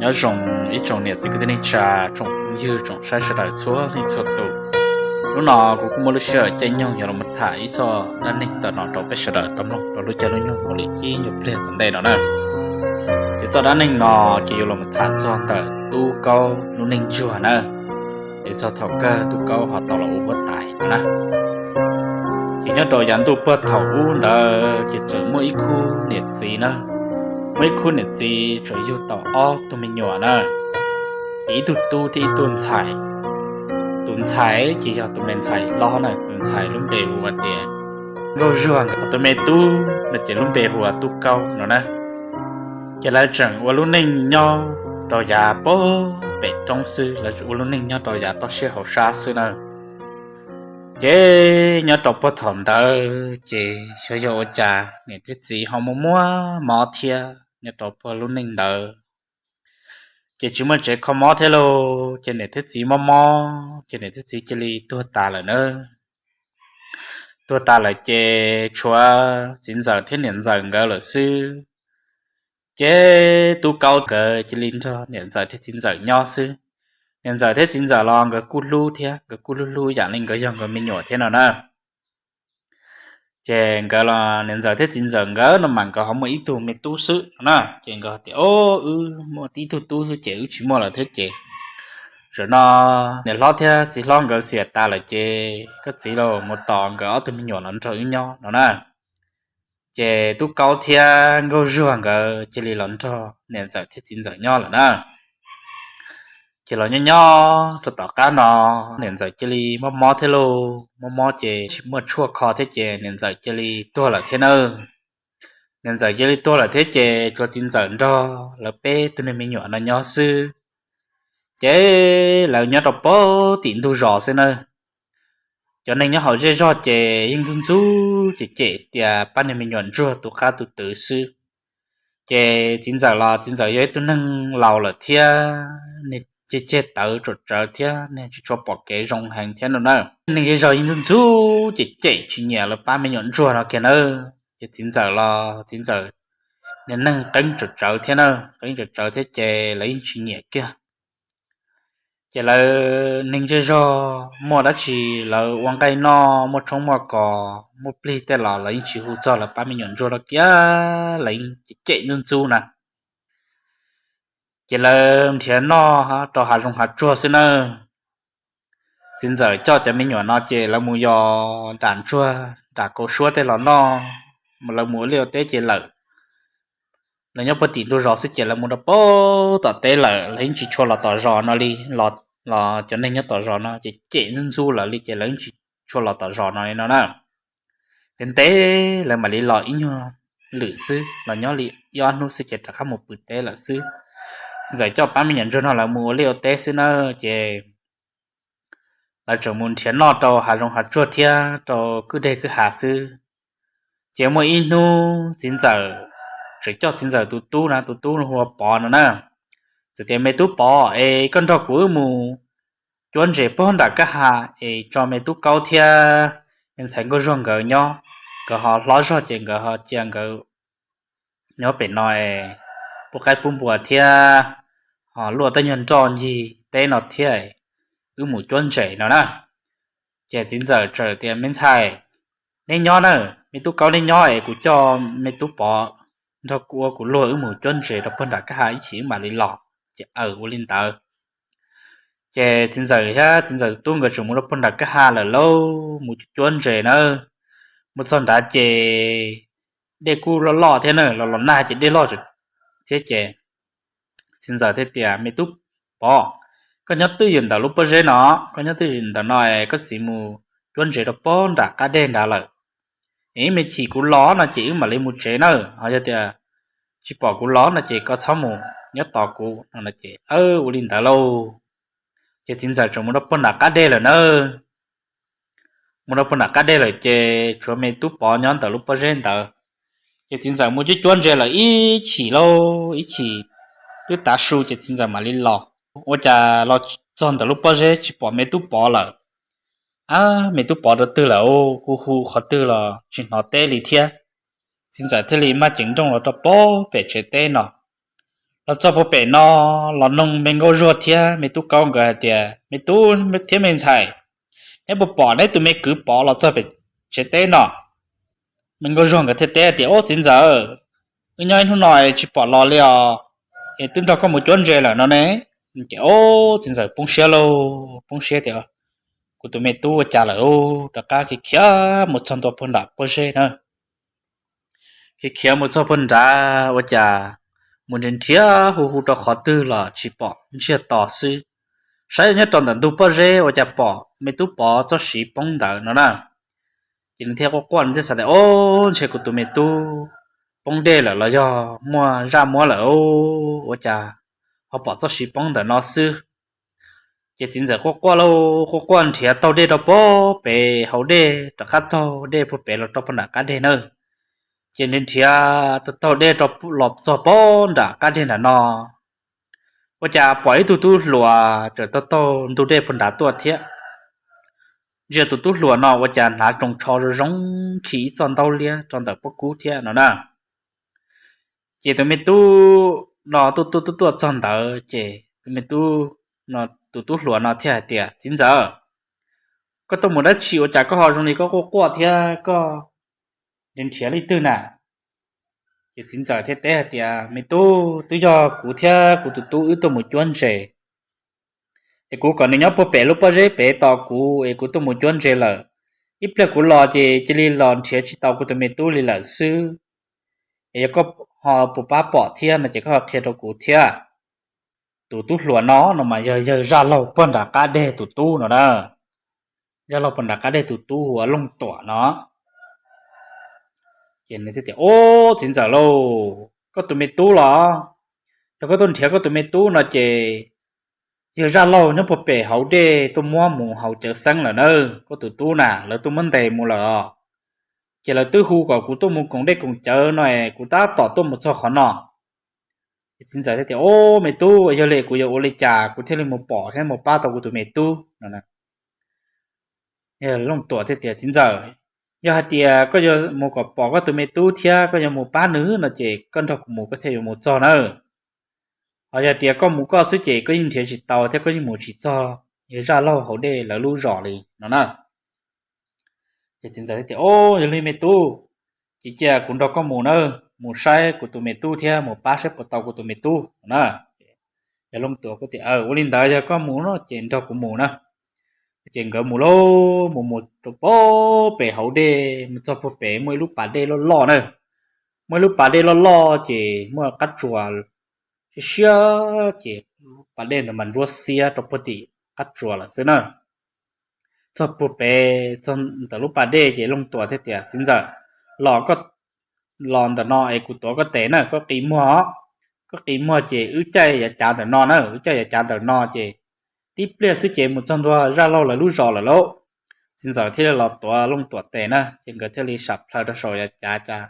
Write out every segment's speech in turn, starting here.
Nyob zoo ib tsoom niam txiv kwv tij neej tsa, tsoom phooj ywg tsoom saib sawv daws txhua leej txhua tus. Hnub no kuv kuj muaj lub sij hawm caij nyoog yuav los tham ib txoj dab neeg ntawm no rau peb sawv daws tau mloog rau lub caij lub nyoog mus li ib nyuag pliag tom ntej no na. Ces txoj dab neeg no ces yuav los tham txog ntawm Tub Kaub lub neej ntsuag na, es txog thaum kawg Tub Kaub ho tau los ua huab tais no na. Ces nyob rau yav ntuj puag thaum ub ntawd ces txawm muaj ib khub niam txiv na, muaj ib khub niam txiv txawm yug tau ob tug me nyuam na, ces ib tug tub thiab ib tug ntxhais. Tus ntxhais ces yog tus me ntxhais hlob na, tus ntxhais lub npe hu ua tias Nkauj Zuag, tus me tub no ces lub npe hu ua Tub Kaub no na. Ces lawv tseem ua lub neej nyob rau yav pem roob xwb, lawv ua lub neej nyob rau yav toj siab hauv sab xwb na. Ces nyob rau puag thaum ntawd ces xyov yog ua cas niam thiab txiv ho muaj muaj mob thiab nyob rau puag lub neej ntawd. Ces tsis muaj tsev kho mob thiab lauj, ces niam thiab txiv mob mob ces niam thiab txiv cia li tuag tas lawm na. Tuag tas lawm ces tshuav txiv ntxawm thiab niam ntxawm nkawd lawm xwb. Ces Tub Kaub nkawd cia li nrog niam ntxawm thiab txiv ntxawm nyob xwb. Niam ntxawm thiab txiv ntxawm los nkawd kuj hlub thiab, nkawd kuj hlub hlub yam li nkawd yog nkawd me nyuam thiab no na. Ces nkawd los niam ntxawm thiab txiv ntxawm nkawd no mas nkawd ho muaj ib tug me tub xwb no na. Ces nkawd tias, Au, wb muaj ib tug tub xwb ces wb tsis muaj lawm thiab ces zaum no niam hlob thiab txiv hlob nkawd xiam tas lawm ces koj txiv los mus tos nkawd ob tug me nyuam los nrog wb nyob no na. Ces Tub Kaub thiab Nkauj Zuag nkawd cia li los nrog niam ntxawm thiab txiv ntxawm nyob lawm na. Ces los nyob nyob rau tom qab no, niam ntxawm cia li mob mob thiab lauj, mob mob ces tsis muaj tshuaj kho thiab ces niam ntxawm cia li tuag lawm thiab na. Niam ntxawm cia li tuag lawm thiab ces tshuav txiv ntxawm nrog lawv peb tug niag me nyuam no nyob xwb. Ces lawv nyob rau pem tim ntug zos xwb na. Cov neeg nyob hauv zej zog ces yeej ntxub ntxub cem cem tias pab niag me nyuam ntsuag tus qab tus twv xwb. Ces txiv ntxawm los txiv ntxawm yog ib tug neeg laus lawm thiab, niag ceg ceg tawv tsam tsawv thiab niag tsis tshua pom kev zoo heev thiab no na. Neeg zej zog yeej ntxub ntxub cem cem tsis nyiam lawv pab me nyuam ntsuag no kiag na. Ces txiv ntxawm los txiv ntxawm niag neeg qeeb tsam tsawv thiab na, qeeb tsam tsawv thiab ces lawv yeej tsis nyiam kiag. Ces lawv neeg zej zog muaj dab tsi lawv ua nqaij noj, muaj tshoob muaj kos muaj plig tej los lawv yeej tsis hu txog lawv pab me nyuam ntsuag no kiag, lawv yeej cem cem ntxub ntxub na. Ces lawv nrhiav noj rau hav zoov hav tsuag xwb na. Txiv ntxawm coj cov me nyuam no ces lawv mus yos nram ntsuag nram kaum suab tej los noj, lawv mus ua liaj ua teb ces lawm. Lawv nyob puag tim ntug zos xwb ces lawv mus rau pem tom teb lawm, lawv yeej tsis tshua los tom zos no li. Los cov neeg nyob tom zos no ces cem ntxub ntxub lawv li ces lawv yeej tsis tshua los tom zos no li no na. Ntev ntev lawv mam li los ib nyuag lwm xwb, los nyob li ib ob hnub xwb ces rov qab mus pw teb lawm xwb. Txiv ntxawm coj pab me nyuam ntsuag no lawv mus ua liaj ua teb xwb na. Ces lawv tseem mus nrhiav noj rau hav zoov hav tsuag thiab rau kwj deg kwj ha xwb. Ces muaj ib hnub txiv ntxawm tseem coj txiv ntxawm tus tub na, tus tub hu ua Pov no na, txawm tias, Me tub Pov es, koj nrog kuv wb mus cuab ntses puag nram kwj ha es tso me tub Kaub thiab me ntxhais Nkauj Zuag nkawd nyob. Nkawd ho hlob zog ces nkawd ho cia nkawd nyob pem no es pub qaib pub npua thiab ho luaj tej nyuag nroj ncig teb no thiab, wb mus cuab ntses no na. Ces txiv ntxawm txawm tias, Me ntxhais, neb nyob na, me tub Kaub neb nyob es kuv coj me tub Pov nrog kuv ua kuv luag wb mus cuab ntses rau puag nram kwj ha ib chim wb mam li los. Ces aw, ua li ntawd. Ces txiv ntxawm thiab txiv ntxawm tus tub nkawd tseem mus rau puag nram kwj ha lawm lauj, mus cuab ntses na. Mus txog nrad ces dej kuj loj loj thiab na, los los nag ces dej loj thiab ces txiv ntxawm thiaj tias, Me tub Pov, koj nyob twj ywm ntawm lub pob zeb no, koj nyob twj ywm ntawm no es koj txiv mus cuab ntses rau puag nram qab deg nrad lawm. Es ib me chim kuv los no ces wb mam li mus tsev na, ho yog tias tsis pom kuv los no ces koj txhob mus, nyob tos kuv no ces, aw, ua li ntawd lauj. Ces txiv ntxawm tseem mus rau puag nram qab deg lawm na. Mus rau puag nram qab deg lawm ces tshuav me tub Pov nyob ntawm lub pob zeb ntawd. Ces txiv ntxawm mus cuab cuab ntses lawm ib chim lauj, ib chim twb tav su ces txiv ntxawm mam li los. Ua cas los txog ntawm lub pob zeb tsis pom me tub Pov lawm. Ab, me tub Pov rau twg lawm, hu hu qhov twg los tsis hnov teb li thiab. Txiv ntxawm thiaj li maj ceev nrooj los rau pem tsev teb no. los txog puag pem no los noog me nkauj zuag thiab me tub kaub nkawd hais tias, Me tub thiab me ntxhais, neb puas pom neb tus me kwv Pov los txog pem tsev teb no? Me nkauj zuag nkawd thiaj teb tias, Ub, txiv ntxawm, wb nyob ib hnub no tsis pom los li os, es twb nrog koj mus cuab ntses lawm no ne. Ces ub, txiv ntxawm poob siab lauj, poob siab tias, Kuv tus me tub ua cas lawm? Rov qab khiav khiav mus txog ntua puag nram pob zeb na. Khiav khiav mus txog puag nrad ua cas mus nrhiav nrhiav hu hu rau qhov twg los tsis pom, ntsiag to xwb. Saib nyob rau ntawm ntug pob zeb ua cas pom me tub Pov txoj siv poob ntawd no na. Ces nws thiaj quaj quaj, nws thiaj xav tias, Ob, ntshe kuv tus me tub poob dej lawm los yog muaj zaj muab lawm, ua cas ho pom txoj siv poob ntawm no xwb. Ces txiv ntxawm quaj quaj lauj, quaj quaj nrhiav taug dej rau puag pem hauv dej, rov qab taug dej puag pem los rau puag nram qab deg na. Ces nrhiav nrhiav taug taug dej los txog puag nram qab deg nram no, ua cas pom ib tug tub hluas txawm taug taug ntug dej puag nrad tuaj thiab. Ntsia tus tub hluas no ua cas hnav tsoos tsho zoo zoo, khi ib txoj ntaub liab rau ntawm pob kub thiab no na. Ces tus me tub no tuaj tuaj tuaj tuaj txog ntawd ces tus me tub, tus tub hluas no thiaj hais tias, Txiv ntxawm, koj tuaj mus dab tsi ua cas koj ho zoo li koj quaj quaj thiab koj nrhiav nrhiav leej twg na? Ces txiv ntxawm thiaj teb hais tias, Me tub, twb yog kuv thiab kuv tus tub wb tuaj mus cuab ntses, es kuv kom nws nyob puag pem lub pob zeb pem tos kuv es kuv tuaj mus cuab ntses lawm. Ib pliag kuv los ces cia li los nrhiav tsis tau kuv tus me tub li lawm xwb. Es yog koj ho puas pab pom thiab no ces koj ho qhia rau kuv thiab. Tus tub hluas no no mas yog yawg zaj laug puag nram qab deg tus tub no na. Zaj laug puag nram qab deg tus tub hu ua Looj Tuam no. Ces nws thiaj tias, Ob, txiv ntxawm lauj, koj tus me tub los? Yog koj tuaj nrhiav koj tus me tub no ces yawg zaj laug nyob puag pem hauv dej tuaj muab mus hauv cawv xeeb lawm na. Koj tus tub na lawv tuaj muab ntes mus lawm os. Ces lawv twb hu kom kuv tuaj mus koom dej koom cawv no es kuv tab tom tuaj mus txog qhov no. Ces txiv ntxawm thiaj tias, Ob, me tub, yog li kuv yuav ua li cas kuv thiaj li mus pom thiab mus pab tau kuv tus me tub no? Looj Tuam thiaj tias, Txiv ntxawm, yog hais tias koj yuav mus kom pom koj tus me tub thiab koj yuav mus pab nws no ces koj nrog kuv mus koj thiaj yuav mus txog nawb. Ho yog tias koj mus koj xwb ces koj yeej nrhiav tsis tau thiab koj yeej mus tsis txog yawg zaj laug hauv dej lawv lub zos li no na. Ces txiv ntxawm thiaj tias, Ob, yog li me tub, ces cia kuv nrog koj mus na, mus saib kuv tus me tub thiab mus pab saib puas tau kuv tus me tub no na. Yawg Looj Tuam kuj tias, Ua li ntawd yog koj mus no ces nrog kuv mus na. Ces nkawd mus lauj, mus mus rau puag pem hauv dej, mus txog puag pem muaj ib lub pas dej loj loj na. Muaj ib lub pas dej loj loj ces muaj qab tsuas siab siab ces pas dej ntawd mas ntsuab xiab rau puag tim qab tsuas lawm xwb na. Txog puag pem, txog ntawm lub pas dej ces Looj Tuam thiaj tias, Txiv ntxawm, los, los ntawm no es kuv tuav koj tes na, koj qi muag os. Koj qi muag ces wb caij yav cav ntawm no na, wb caij yav cav ntawm no ces tib pliag xwb ces mus txog ntua zaj laug lawv lub zos lawm lauj. Txiv ntxawm thiaj li los tuav Looj Tuam tes na, ces nkawd thiaj li sam plhaws rau saum yav cav cas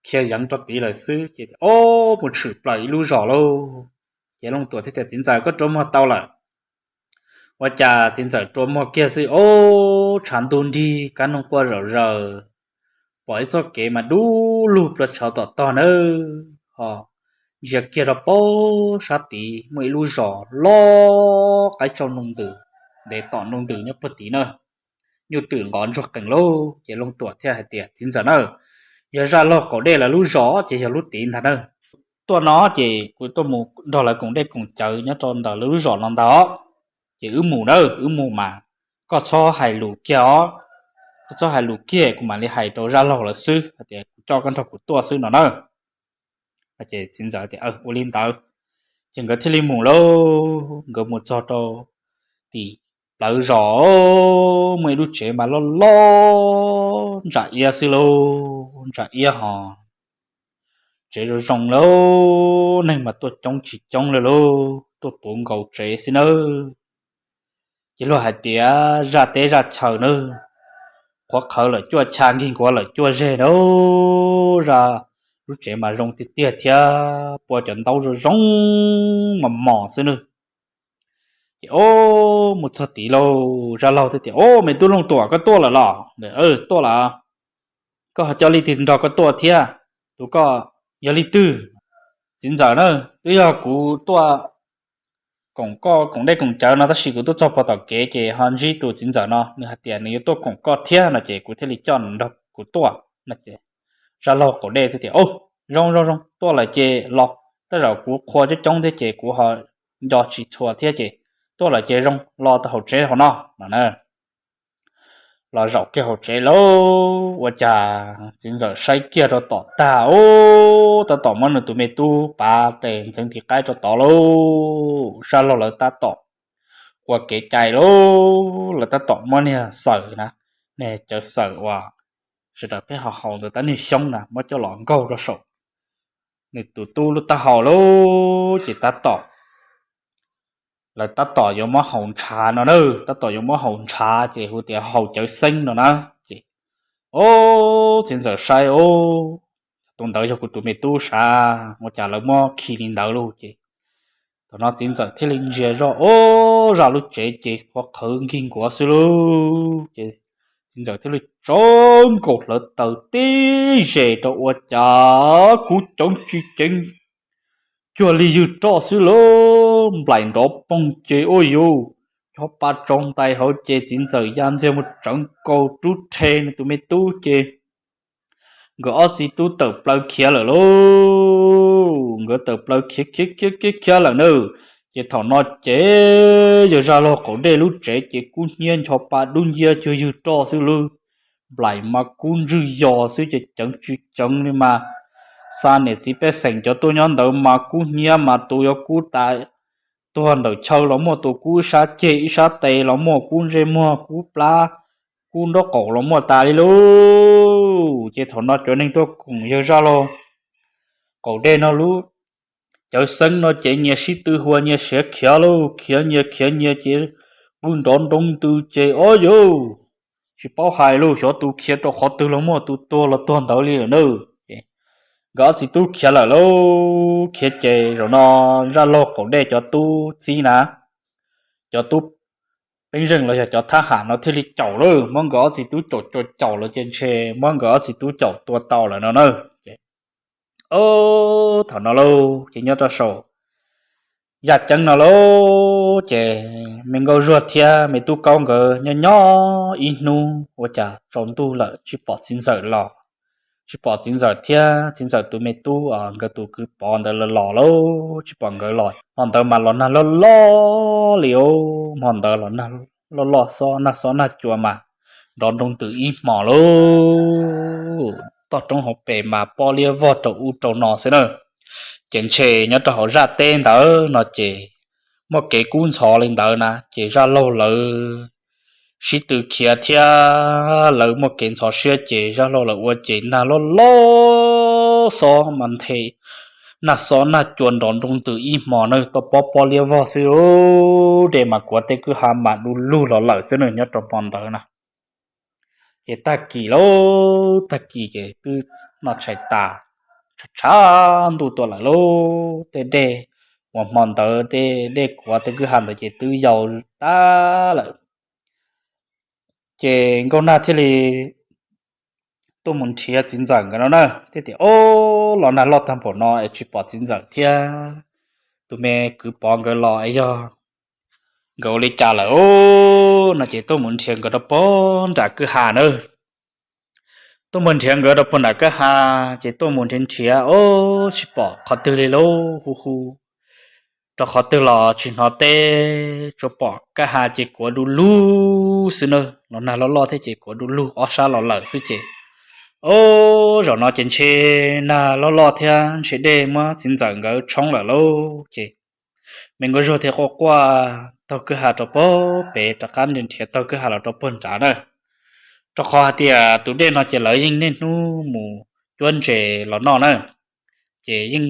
khiav yeev rau tid lawm xwb ces, Ob, mus tshwm plaws ib lub zos lauj. Ces Looj Tuam thiaj tias, Txiv ntxawm, koj rua muag tau lawm. Ua cas txiv ntxawm rua muag kiag xwb, ob, tshav ntuj nrig, kab noog quaj zom zaws, pom ib txoj kev mas dub lug plua tshauv tom tog nawb. Ho ntsia kiag rau puag sab tid muaj ib lub zos loj, qaib tsau noo ntws, ntev tom noo ntws nyob puag tid na. Nyuj twm nqov ntsuag qees lauj. Ces Looj Tuam thiaj hais tias, Txiv ntxawm na, yog zaj laug qaum dej lawv lub zos ces yog lub tid ntag na. Tuaj no ces kuv tuaj mus nrog lawv koom dej koom cawv nyob rau ntawm lawv lub zos no ntag os. Ces wb mus na, wb mus mas koj txhob hais lus kiag os. Koj txhob hais lus kiag kuv mam li hais rau zaj laug lawv xwb hais tias kuv coj koj nrog kuv tuaj xwb no na. Ces txiv ntxawm tias, Ua li ntawd. Ces nkawd thiaj li mus lauj. Nkawd mus txog rau tim plawv zos, muaj ib lub tsev mas loj loj ntsa iab xwb lauj, ntsa iab ho tsev zoo zoo lauj, neeg mas tuaj coob tsis coob li lauj, tuaj puv nkaus tsev xwb nawb. Ces luag hais tias zaj teb zaj chaw nawb, qhuav qhawv lawm cuaj chaw, nkig nkuav lawm cuaj zeg na. Zaj lub tsev mas zoo tiag tiag thiab, pua cov ntaub zoo zoo mos mos xwb nawb. Ces ob, mus txog tid lauj, zaj laug thiaj tias, Ob, me tub Looj Tuam, koj tuaj lawm los? Tuaj lawm. Koj ho coj leej twg nrog koj tuaj thiab? Tus koj yog leej twg? Txiv ntxawm na, twb yog kuv tuaj koom koj koom dej koom cawv no tab sis kuv tuaj txog puag tom kev ces ho ntsib tus txiv ntxawm no, nws hais tias nws yuav tuaj koom koj thiab no ces kuv thiaj li coj nws nrog kuv tuaj no ces Zaj Laug Qaum Dej thiaj tias, Zoo zoo zoo, tuaj lawm ces los, tej zaum kuv qhua coob coob thiab ces kuv ho nco tsis txhua thiab ces tuaj lawm ces zoo, los tau hauv tsev hauv no no na. Los zaum kiag hauv tsev lauj, ua cas txiv ntxawm saib kiag rau tom tag, ub, tab tom muab nws tus me tub pav tes ntxeev tiv qaib rau tod lauj. Zaj Laug lawv tab tom ua kev cai lauj, lawv tab tom muab niag xaws na, niag cawv xaws uas sawv daws pheej haus haus ntawd, tab niag xyoob na, muab coj los nkaug rau saum nws tus tub lub taub hau lauj, ces tab tom lawv tab tom yuav muab haus ntshav no na, tab tom yuav muab haus ntshav ces hu tias haus cawv xeeb no na. Ces, o, txiv ntxawm saib, o, tus ntawd yog kuv tus me tub sav, ua cas lawv muab khi li ntawd lauj. Ces thaum no txiv ntxawm thiaj li ntsia zoj, o, zaj lub tsev ces qhuav qhawv nkig nkuav xwb lauj. Ces txiv ntxawm thiaj li tsawv nkaus hlawv taws tib zes rau ua cas kub ceev tsis ceev cuag li ywg roj xwb lauj, nplaim nrov poog ces ua yus chob pa tsau ntais hauv ces txiv ntxawm ya ntxiag mus tsawv nkaus rub rhe nws tus me tub ces nkawd ob txiv tub tawm plaws khiav lawm lauj. Nkawd tawm plaws khiav khiav khiav khiav khiav lawm na. Ces thaum no ces yawg Zaj Laug Qaum Dej lub tsev ces kub hnyiab ncho pa dub nciab cuag ywg roj xwb lauj. Nplaim mas kub ntswj yos xwb ces ceev tsis ceev li mas. Xa niam txiv pej xeem cov tuaj nyob ntawd mas kub hnyiab mas tus yuav kub tas, tuag ntawm chaw los muaj tus kub ib sab ceg ib sab tes los muaj, kub ntsej muag kub plab kub nraub qaum los muaj tas li lauj. Ces thaum no cov neeg tuaj koom yawg Zaj Laug Qaum Dej no lub cawv xeeb no ces nyias sib tw hua nyias siav khiav lauj, khiav nyias khiav nyias ces qw nrov nroo ntws ces ob yus tsis paub hais lauj, xyov tus khiav rau qhov twg los muaj, tus tuag los tuag ntawd li lawm na. Nkawd ob txiv tub khiav lawm lauj, khiav ces zaum no Zaj Laug Qaum Dej cov tub txib na, cov tub peeb zeej los yog cov thab ham no thiaj li caum lauj, muab nkawd ob txiv tub caum caum caum lawm ces ntshe muab nkawd ob txiv tub caum tua tau lawm no na. Ces thaum no lauj ces nyob rau saum yaj ceeb no lauj ces me Nkauj Zuag thiab me Tub Kaub nkawd nyob nyob ib hnub ua cas tsaus ntuj lawm tsis pom txiv ntxawm los, tsis pom txiv ntxawm thiab txiv ntxawm tus me tub, nkawd tus kwv Pov ntawd los los lauj, tsis pom nkawd los. Hmo ntawd mas los nag loj loj li, hmo ntawd los nag loj loj xob nag xob nag cua mas nrov nroo ntws ib hmos lauj, toj roob hauv pes mas pob liab vog rau ub rau no xwb na. Ces ntshe nyob rau hauv zaj teb ntawd no ces muaj kev kub ntxhov li ntawd na ces Zaj Laug lawv sib tw khiav thiab lawv muaj kev ntxhov siab ces Zaj Laug lawv ua ces nag loj loj xob mas nthe, nag xob nag cua nrov nroo ntws ib hmos na, toj pob pob liab vog xwb, dej mas kuav tej kwj ha mas du lug los lawm xwb na nyob rau hmo ntawd na. Ces tag kis lauj, tag kis ces twb noj tshais tas, tshav tshav ntuj tuaj lawm lauj, tej dej uas hmo ntawd tej dej kuav tej kwj ha ntawd ces twb yau tag lawm. Ces Nkauj Nag thiaj li tuaj mus nrhiav txiv ntxawm nkawd no na, thiaj tias, Ob, los nag loj tag npaum no es tsis pom txiv ntxawm thiab tus me kwv Pov nkawd los es yog nkawd ua li cas lawm no ces tuaj mus nrhiav nkawd rau puag nram kwj ha na. Tuaj mus nrhiav nkawd rau puag nram kwj ha, ces tuaj mus nrhiav nrhiav, ob, tsis pom qhov twg li lauj, hu hu rau qhov twg los tsis hnov teb, tsuas pom kwj ha ces kuav du lug xwb na, los nag loj loj thiab ces kuav du lug ob sab los lawm xwb ces, ob, zaum no ces ntshe nag loj loj thiab ntshe dej muab txiv ntxawm nkawd tshoob lawm lauj ces me Nkauj Zuag thiaj quaj quaj taug kwj ha rau puag pem rov qab nrhiav taug kwj ha los rau puag nrad na. Rau qhov hais tias tus dej no ces lawv yeej niaj hnub mus cuab ntses los noj na, ces yeej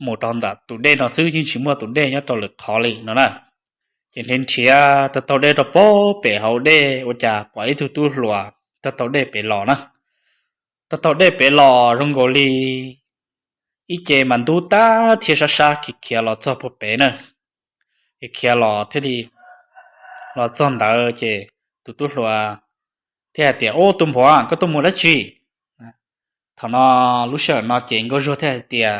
mus rau ntawm tus dej no xwb, yeej tsis muaj tus dej nyob rau lwm qhov li no na. Ces nrhiav nrhiav taug taug dej rau puag pem hauv dej ua cas pom ib tug tub hluas taug taug dej pem los na. Taug taug dej pem los zoo nkaus li ib ce mas ntub tag thiab sab sab khiav khiav los txog puag pem na. Khiav los thiaj li los txog ntawd ces tus tub hluas thiaj hais tias, Ub, tus npawg, koj tuaj mus dab tsi? Thaum no lub sij hawm no ces Nkauj Zuag thiaj hais tias,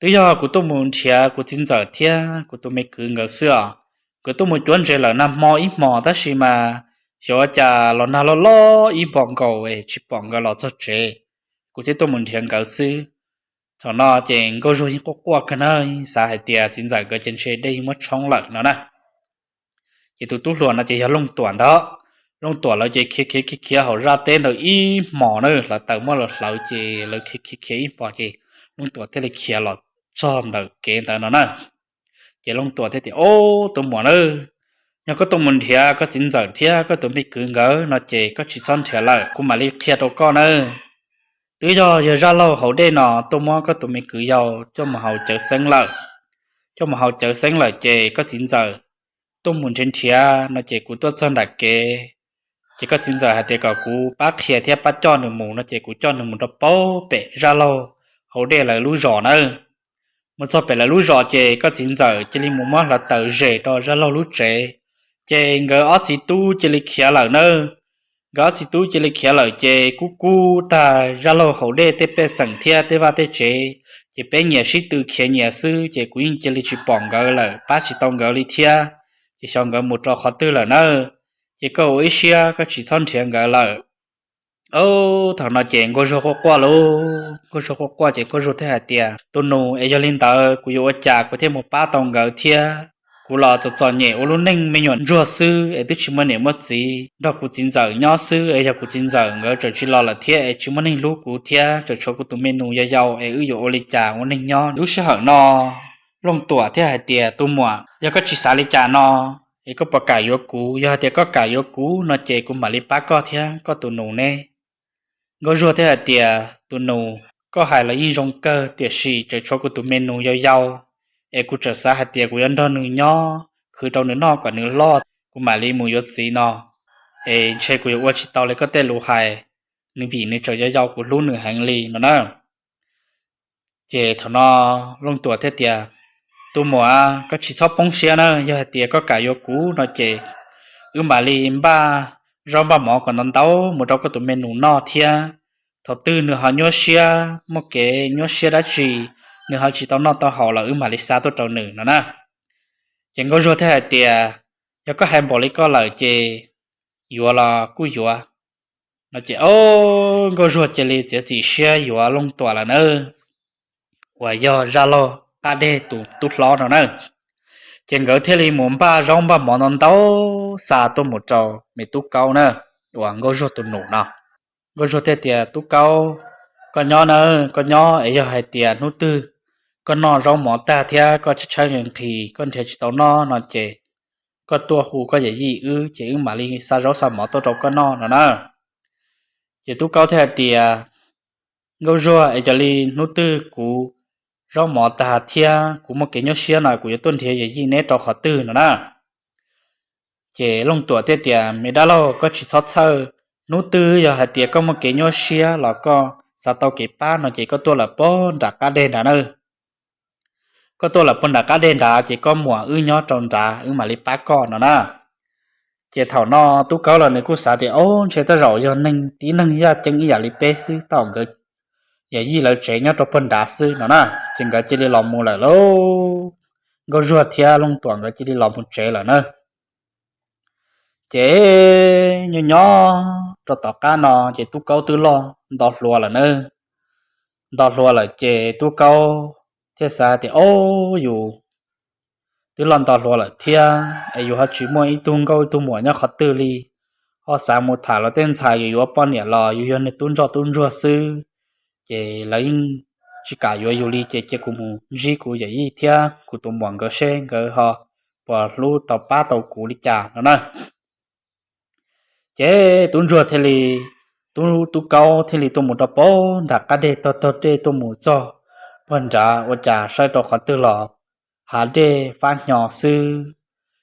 Twb yog kuv tuaj mus nrhiav kuv txiv ntxawm thiab kuv tus me kwv nkawd xwb os. Kuv tuaj mus cuab ntses lawm nag hmo ib hmos tab sis mas xyov ua cas los nag loj loj ib hmos nkaus es tsis pom nkawd los txog tsev, kuv thiaj tuaj mus nrhiav nkawd xwb. Thaum no ces Nkauj Zuag yeej quaj quaj kawg na, xav hais tias txiv ntxawm nkawd ces ntshe dej muab tshoob lawm no na. Ces tus tub hluas no ces yog Looj Tuam ntag. Looj Tuam lawv ces khiav khiav khiav khiav hauv zaj teb ntawd ib hmos na, hlawv taws muab lawv hlawv ces lawv khiav khiav khiav ib hmos ces Looj Tuam thiaj li khiav los txog ntawm kev ntawd no na. Ces Looj Tuam thiaj tias, Ob, tus muam na, yog koj tuaj mus nrhiav koj txiv ntxawm thiab koj tus me kwv nkawd no ces koj tsis txhob nrhiav lawm, kuv mam li qhia rau koj nawb. Twb yog yawg zaj laug hauv dej no tuaj muab koj tus me kwv yau coj mus haus cawv xeeb lawm. Coj mus haus cawv xeeb lawm ces koj txiv ntxawm tuaj mus nrhiav nrhiav no ces kuv tuaj txog nram kev, ces koj txiv ntxawm hais tias kom kuv pab qhia thiab pab coj nws mus no ces kuv coj nws mus rau pem zaj laug hauv dej lawv lub zos nawb. Mus txog pem lawv lub zos ces koj txiv ntxawm cia li mus muab hlawv taws zes rau zaj laug lub tsev, ces nkawd ob txiv tub cia li khiav lawm nawb. Nkawd ob txiv tub cia li khiav lawm ces kub kub tag zaj laug hauv dej tej pej xeem thiab tej vaj tej tsev, ces peb nyias sib tw khiav nyias xwb ces kuv yeej cia li tsis pom nkawd lawm, pab tsis tau nkawd li thiab. Ces xyov nkawd mus rau qhov twg lawm nawb, ces koj ua ib siab koj tsis txhob nrhiav nkawd lawm. Ob, thaum no ces Nkauj Zuag quaj quaj lauj, Nkauj Zuag quaj quaj ces Nkauj Zuag thiaj hais tias, Tus nus, es yog li ntawd kuv yuav ua cas kuv thiaj mus pab tau nkawd thiab? Kuv los txom txom nyem ua lub neej me nyuam ntsuag xwb es twb tsis muaj niam muaj txiv, nrog kuv txiv ntxawm nyob xwb es yog kuv txiv ntxawm nkawd txawm tsis los lawm thiab es tsis muaj neeg hlub kuv thiab, tseem tshuav kuv tus me nus yau yau es wb yuav ua li cas ua neej nyob lub sij hawm no? Looj Tuam thiaj hais tias, Tus muam, yog koj tsis xav li cas no es koj puas kam yuav kuv? Yog hais tias koj kam yuav kuv no ces kuv mam li pab koj thiab koj tus nus ne. Nkauj Zuag thiaj hais tias, Tus nus, koj hais los yeej zoo kawg tiam sis tseem tshuav kuv tus me nus yau yau, es kuv tseem xav hais tias kuv yuav nrog nws nyob khwv rau nws noj kom nws loj, kuv mam li mus yuav txiv no, es ntshe kuv yuav ua tsis tau li koj tej lus hais, nws vim nws tseem yau yau kuv hlub nws heev li no na. Ces thaum no Looj Tuam thiaj tias, Tus muam, koj tsis txhob poob siab na, yog hais tias koj kam yuav kuv no ces wb mam li npaj zaub npaj mov kom ntau ntau mus rau koj tus me nus noj thiab. Thaum twg nws ho nyuaj siab, muaj kev nyuaj siab dab tsi, nws ho tsis tau noj tau haus los wb mam li xa tuaj rau nws no na. Ces Nkauj Zuag thiaj hais tias, Yog koj hais npaum li koj lawm ces yuav los kuj yuav no ces Nkauj Zuag cia li txiav txim siab yuav Looj Tuam lawm na, uas yog Zaj Laug Qab Dej tus tub hlob no na. Ces nkawd thiaj li mus npaj zaub npaj mov ntau ntau xa tuaj mus rau me Tub Kaub na, uas Nkauj Zuag tus nus no. Nkauj Zuag thiaj tias, Tub Kaub, koj nyob na, koj nyob es yog hais tias hnub twg koj noj zaub mov tag thiab koj tshaib tshaib nqhis nqhis koj nrhiav tsis tau noj no ces koj tuaj hu koj yawm yij wb ces wb mam li xa zaub xa mov tuaj rau koj noj no na. Ces Tub Kaub thiaj hais tias, Nkauj Zuag, es yog li hnub twg kuv zaub mov tag thiab kuv muaj kev nyuaj siab no kuv yuav tuaj nrhiav yawm yij neb rau qhov twg no na? Ces Looj Tuam thiaj tias, Me dab laug, koj tsis txhob txhawj, hnub twg yog hais tias koj muaj kev nyuaj siab los koj xav tau kev pab no ces koj tuaj lawm pog nram qab dej nrad na. Koj tuaj lawm pog nram qab dej nrad ces koj muam wb nyob rau nrad wb mam li pab koj no na. Ces thaum no Tub Kaub los nws kuj xav tias, Ob, ntshe tej zaum yog neeg tib neeg yaj ceeb ib yam li peb xwb, tej zaum nkawd yawm yij lawv tsev nyob rau pog nrad xwb no na. Ces nkawd cia li los mus lawm lauj. Nkauj Zuag thiab Looj Tuam nkawd cia li los mus tsev lawm na. Ces nyob nyob rau tom qab no ces Tub Kaub twb loj nto hluas lawm na. Nto hluas lawm ces Tub Kaub thiaj xav tias, Ob, yus twb loj nto hluas lawm thiab es yus ho tsis muaj ib tug nkauj ib tug muam nyob qhov twg li, ho xav mus tham luag tej ntxhais yuav yuav poj niam los yus yog niag tub ntsoj tub ntsuag xwb, ces lawv yeej tsis kam yuav yus li ces cia kuv mus ntsib kuv yawm yij thiab kuv tus muam nkawd seb nkawd ho puas hlub tau pab tau kuv li cas no na. Ces Tub Ntsuag thiaj li, Tub, Tub Kaub thiaj li tuaj mus rau pog nram qab dej, taug taug dej tuaj mus txog pog nrad ua cas saib rau qhov twg los hav dej fab hnyo xwb,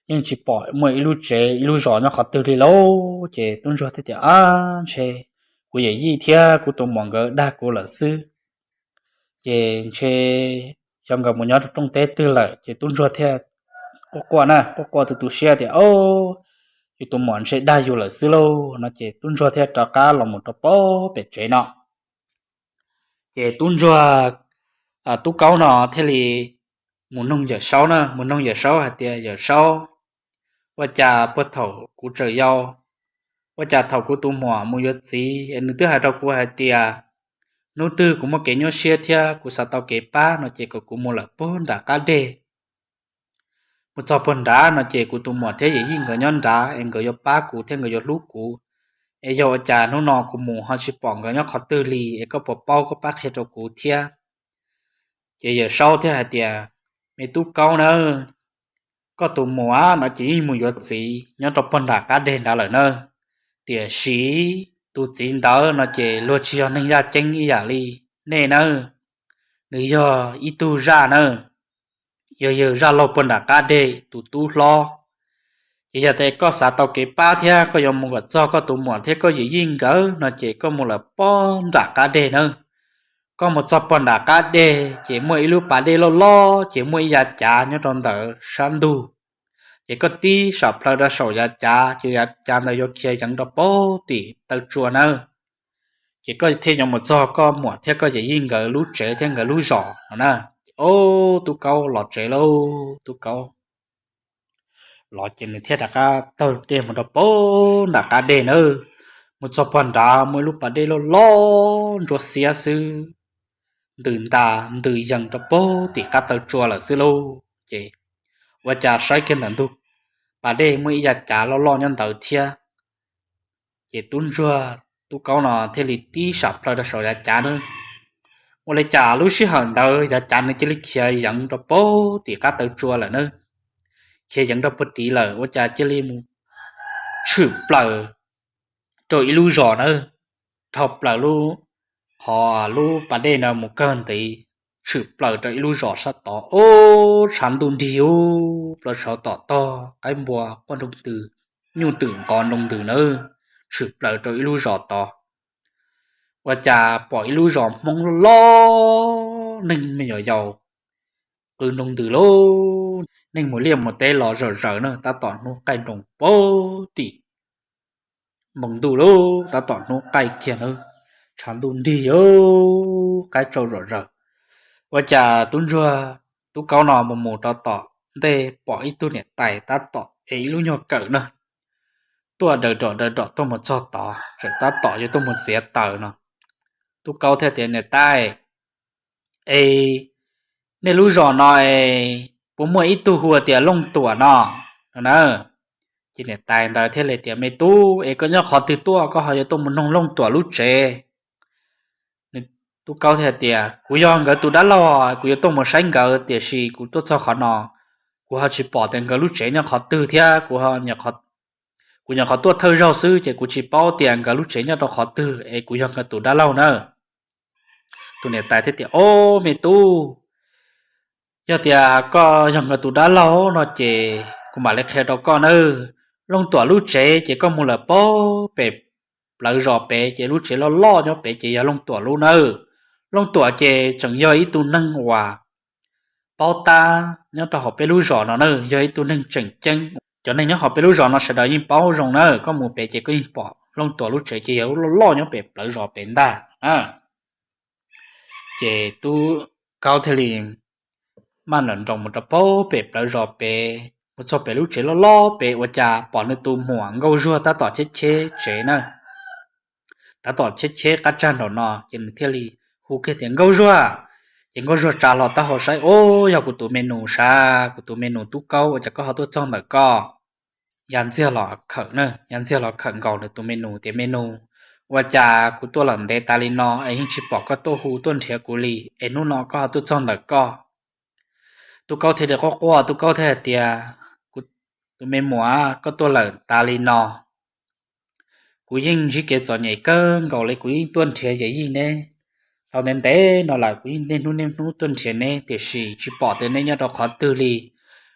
yeej tsis pom muaj ib lub tsev ib lub zos nyob qhov twg li lauj. Ces Tub Ntsuag thiaj tias, Ab, ntshe kuv yawm yij thiab kuv tus muam nkawd dag kuv lawm xwb, ces ntshe xyov nkawd mus nyob rau rooj teb twg lawm. Ces Tub Ntsuag thiaj quaj quaj na, quaj quaj tu tu siab tias, Ob, yus tus muam ntshe dag yus lawm xwb lauj no ces Tub Ntsuag thiaj rov qab los mus rau pog pem tsev no. Ces Tub Ntsuag Tub Kaub no thiaj li mus noog Yawm Saub na, mus noog Yawm Saub hais tias, Yawm Saub, ua cas puag thaum kuv tseem yau, ua cas thaum kuv tus muam mus yuav txiv es nws twb hais rau kuv hais tias hnub twg kuv muaj kev nyuaj siab thiab kuv xav tau kev pab no ces kom kuv mus lawm puag nram qab deg. Mus txog puag nrad no ces kuv tus muam thiab yawm yij nkawd nyob nrad es nkawd yuav pab kuv thiab nkawd yuav hlub kuv. Es yog ua cas hnub no kuv mus ho tsis pom nkawd nyob qhov twg li, es koj puas paub, koj pab qhia rau kuv thiab. Ces Yawm Saub thiaj hais tias, Me Tub Kaub nawb, koj tus muam no ces yeej mus yuav txiv nyob rau puag nram qab deg nrad lawm na. Tiam sis tus txiv ntawd no ces luag tsis yog neeg yaj ceeb ib yam li nej nawb, nws yog ib tug zaj nawb, yog yawg zaj laug puag nram qab deg tus tub hlob. Ces yog tias koj xav tau kev pab thiab koj yuav mus kom txog koj tus muam thiab koj yawm yij nkawd no ces koj mus lawm puag nram qab deg nawb. Koj mus txog puag nram qab deg ces muaj ib lub pas dej loj loj ces muaj ib yav cav nyob rau ntawd sab ntug. Ces koj tib sam plhaws rau saum yav cav ces yav cav ntawd yuav khiav yeev rau puag tim taw tsua nawb. Ces koj thiaj yuav mus txog koj muam thiab koj yawm yij nkawd lub tsev thiab nkawd lub zos no na. Ces ob tub kaub los tsev lauj, tub kaub los ces nws thiaj rov qab taug dej mus rau puag nram qab deg nawb. Mus txog puag nrad muaj ib lub pas dej loj loj ntsuab xiab xwb, ntws ntas ntws yees rau puag tim qab taw tsua lawm xwb lauj. Ces ua cas saib kiag ntawm ntug pas dej muaj ib yav cav loj loj nyob ntawd thiab. Ces tub ntsuag tub kaub no thiaj li tib sam plhaws rau saum yav cav nawb. Ua li cas lub sij hawm ntawd yav cav nws cia li khiav yeev rau puag tim qab taw tsua lawm nawb. Khiav yeev rau puag tid lawm ua cas cia li mus tshwm plaws rau ib lub zos nawb. Dhau plaws lub, qhov lub pas dej no mus kawg ntiv, tshwm plaws rau ib lub zos sab tod. Ob, tshav ntuj nrig ub, plaws saud tom tog qaib npua quaj nroo ntws, nyuj twm nqov nroo ntws nawb, tshwm plaws rau ib lub zos tod. Ua cas pom ib lub zos Hmoob loj loj, neeg me nyuam yaus qw nroo ntws lauj, neeg mus liaj mus teb los zom zaws na, tab tom hnub qaij nroos puag tim npoo ntuj lauj, tab tom hnub qaij kiag na, tshav ntuj nrig, qaib tsau zom zaws. Ua cas tub ntsuag tub kaub no mus mus rau tom ntej pom ib tug niam tais tab tom ev ib lub nyuag kawm na, tuaj daws rom daws rom tuaj mus txog tod, tseem tab tom yuav tuaj mus txiav taws no. Tub kaub thiaj tias, Niam tais, es nej lub zos no es puas muaj ib tug hu tias Looj Tuam no? No na. Ces niam tais ntawd thiaj li tias, Me tub, es koj nyob qhov twg tuaj koj ho yuav tuaj mus noog Looj Tuam lub tsev? Tub kaub thiaj tias, Kuv yog nkawd tus dab laug, kuv yuav tuaj mus saib nkawd, tiam sis kuv tuaj txog qhov no, kuv ho tsis pom tias nkawd lub tsev nyob qhov twg thiab, kuv nyuam qhuav tuaj thawj zaug xwb ces kuv tsis paub tias nkawd lub tsev nyob rau qhov twg es kuv yog nkawd tus dab laug nawb. Tus niam tais thiaj tias, Ob, me tub, yog tias koj yog nkawd tus dab laug no ces kuv mam li qhia rau koj nawb. Looj Tuam lub tsev ces koj mus lawm puag pem plawv zos pem ces lub tsev loj loj nyob pem ces yog Looj Tuam lub nawb. Looj Tuam ces tseem yog ib tug neeg uas paub tab nyob rau hauv peb lub zos no na, yog ib tug neeg tseem ceeb. Cov neeg nyob hauv peb lub zos no sawv daws yeej paub zoo na, koj mus pem ces koj yeej pom Looj Tuam lub tsev ces yog lub loj loj nyob pem plawv zos pem ntag. Ces tub kaub thiaj li maj nroos mus rau puag pem plawv zos pem, mus txog pem lub tsev loj loj pem ua cas pom nws tus muam Nkauj Zuag tab tom cheb cheb tsev na. Tab tom cheb cheb qab tsag nraum no ces nws thiaj li hu kiag tias, Nkauj Zuag! Ces Nkauj Zuag tsa hlo taub hau saib, Ob, yog kuv tus me nus sav, kuv tus me nus tub kaub, ua cas koj ho tuaj txog ntawm koj? Ya ntxiag los khawm na, ya ntxiag los khawm nkaus nws tus me nus tias, Me nus, ua cas kuv tuaj lawm ntev tas li no es yeej tsis pom koj tuaj hu tuaj nrhiav kuv li, es hnub no koj ho tuaj txog ntawm koj? Tub kaub thiaj li quaj quaj, tub kaub thiaj hais tias, Kuv tus me muam, koj tuaj lawm tas li no, kuv yeej ntsib kev txom nyem kawg nkaus li, kuv yeej tuaj nrhiav yawm yij neb tau ntev ntev no lawm, kuv yeej niaj hnub niaj hnub tuaj nrhiav neb tiam sis tsis pom tias neb nyob rau qhov twg li.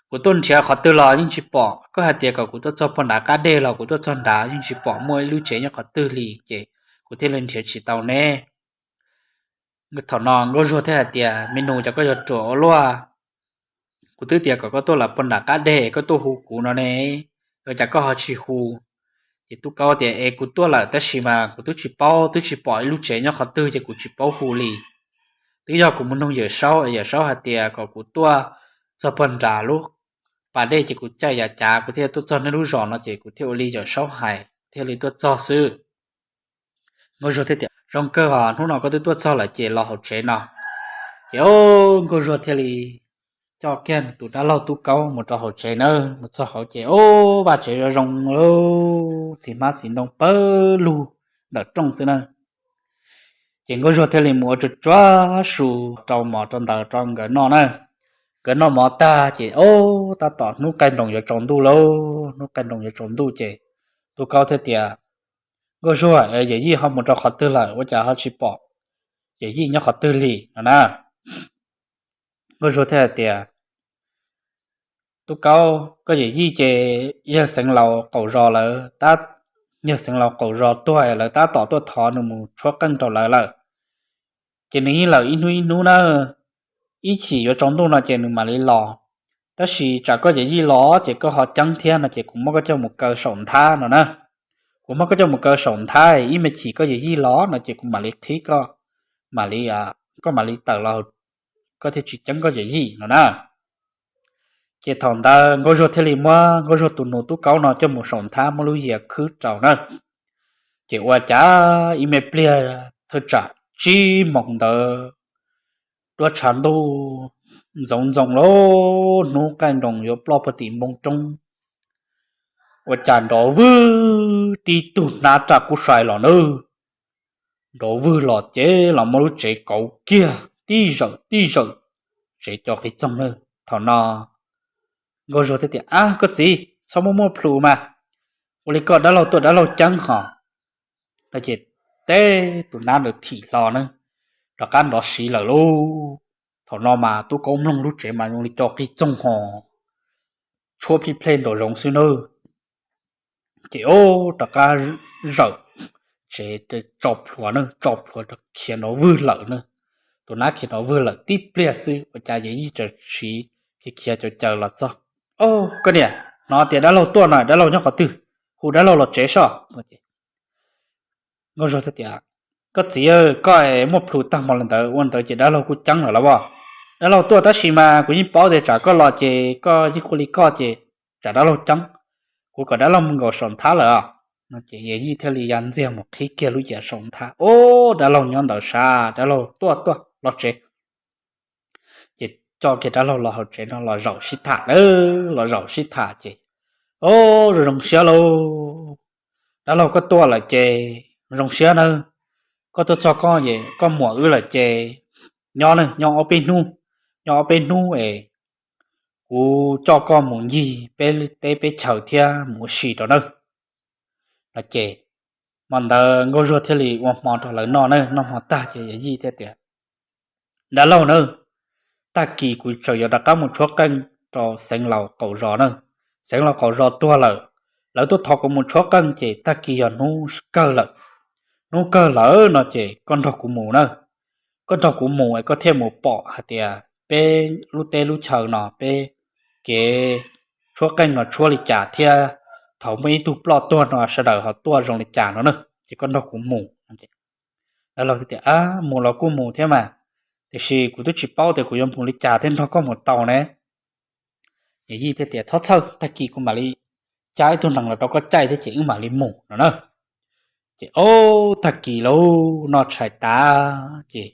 Kuv tuaj nrhiav qhov twg los yeej tsis pom, koj hais tias kom kuv tuaj txog puag nrad qab deg los kuv tuaj txog nrad yeej tsis pom muaj ib lub tsev nyob qhov twg li, ces kuv thiaj li nrhiav tsis tau neb. Thaum no Nkauj Zuag thiaj hais tias, Me nus, cas koj yuav ruam ua luaj? Kuv twb tias kom koj tuaj lawm puag nram qab deg koj tuaj hu kuv no ne, ua cas koj ho tsis hu? Ces tub kaub tias, Es kuv tuaj lawm tab sis mas kuv twb tsis paub, twb tsis pom ib lub tsev nyob qhov twg ces kuv tsis paub hu li. twb yog kuv mus nug Yawm Saub, Yawm Saub hais tias kom kuv tuaj txog puag nram lub pas dej ces kuv caij yav cav kuv thiaj tuaj txog nej lub zos no ces kuv thiaj ua li Yawm Saub hais thiaj li tuaj txog xwb. Nkauj Zuag thiaj tias, Zoo kawg os, hnub no koj twb tuaj txog lawm ces los hauv tsev no. Ces o, Nkauj Zuag thiaj li coj kiag tus dab laug Tub Kaub mus rau hauv tsev na. Mus txog hauv ces o, vaj tsev zoo zoo, txiv hmab txiv ntoo pawg lug ntawm rooj xwb na. Ces Nkauj Zuag thiaj li mus ua tsuag tsuag su rau mov rau ntawd rau nkawd noj na. Nkawd noj mov tag ces o, tab tom hnub qaij nroos yuav tsaus ntuj lauj, hnub qaij nroos yuav tsaus ntuj ces Tub Kaub thiaj tias, Nkauj Zuag, Yawm Yij ho mus rau qhov twg lawm ua cas ho tsis pom Yawm Yij nyob qhov twg li no na? Nkauj Zuag thiaj hais tias, Tub Kaub, koj Yawm Yij ces yawg Xeev Laus qaum zos lawv, yawg Xeev Laus qaum zos tuag lawv tab tom tuaj thov nws mus tshuab qeej rau lawv lawm. Ces nws yeej lawm ib hnub ib hnub na, ib chim yuav tsaus ntuj no ces nws mam li los. Tab sis tsam koj Yawm Yij los ces koj ho ceeb thiab no ces kuv muab koj coj mus kaw saum nthab no na. Kuv muab koj coj mus kaw saum nthab, ib me chim koj Yawm Yij los no ces kuv mam li qhib koj, mam li, koj mam li tawm los, koj thiaj tsis ceeb koj Yawm Yij no na. Ces thaum ntawd Nkauj Zuag thiaj li muab Nkauj Zuag tus nus Tub Kaub no coj mus saum nthab muab lub yias khwb rau na. Ces ua cas ib me pliag thawj tsam tsib moos ntawd, duab tshav ntuj ntxoov ntxoo lauj, hnub qaij nroos yuav ploj puag tim npoo roob, ua cas nrov vwg tib tug hnab raj kub sai los na. Nrov vwg los ces los muab lub tsev kauv kiag tib zawm tib zawm, tsev co qis txoog na. Thaum no Nkauj Zuag thiaj tias, Ab koj txiv, txhob muaj muaj plhus mas, ua li koj dab laug tuaj dab laug ceeb hos. No ces teb tus hnab ntawd thim hlo na, rov qab nrov siv lawm lauj. Thaum no mas Tub Kaub mloog lub tsev mas zoo li co qis txoog hos, tshuab plij plej nraum zoov xwb na. Ces o, rov qab zawm tsev, tso plhuav na, tso plhuav rau khiav nrov vwg lawm na. Tus hnab khiav nrov vwg lawm tib pliag xwb ua cas Yawm Yij txawm siv khiav khiav caum caws los txog. O, koj niam, hnov tias dab laug tuaj no, dab laug nyob qhov twg? Hu dab laug los tsev soj. Nkauj Zuag thiaj tias, Koj txiv, koj muaj plhus tag hmo li ntawd, ua ntawd ces dab laug kuj ceeb lawm los as. Dab laug tuaj tab sis mas kuv yeej paub tias tsam koj los ces koj yeej ua li koj ces tsam dab laug ceeb, kuv kom dab laug mus nkaum saum nthab lawm os. No ces Yawm Yij thiaj li ya ntxiag mus qhib kiag lub yias saum nthab, o, dab laug nyob ntawd sab, dab laug tuaj tuaj los tsev. Ces coj kiag dab laug los hauv tsev no los zaum sib tham na, los zaum sib tham ces, O, zoo zoo siab lauj, dab laug koj tuaj lawm ces zoo siab nawb. Koj tuaj txog koj, koj muam wb lawm ces nyob, nyob ob peb hnub, nyob ob peb hnub es kuv coj koj mus ncig peb teb peb chaws thiab mus ua si rau nawb. No ces hmo ntawd Nkauj Zuag thiaj li ua hmo rau lawv noj na, noj hmo tag ces Yawm Yij thiaj tias, Dab laug nawb, tag kis kuv tseem yuav rov qab mus tshuab qeej rau Xeev Laus qaum zos na. Xeev Laus qaum zos tuag lawm, lawv tuaj thov kuv mus tshuab qeej ces tag kis yog hnub kawg lawm. Hnub kawg lawm no ces koj nrog kuv mus na. Koj nrog kuv mus es koj thiaj mus pom hais tias peb lub teb lub chaw no peb kev tshuab qeej no tshuab li cas thiab thaum muaj ib tug ploj tuag no sawv daws ho tuaj zoo li cas no na, ces koj nrog kuv mus. Dab laug thiaj tias, Mus los kuj mus thiab mas, tiam sis kuv twb tsis paub tias kuv yuav mus li cas thiaj nrog koj mus tau ne. Yawm Yij thiaj tias, Txhob txhawj, tag kis kuv mam li cab ib tug nees los rau koj caij thiab ces wb mam li mus no na. Ces o, tag kis lawm noj tshais tas ces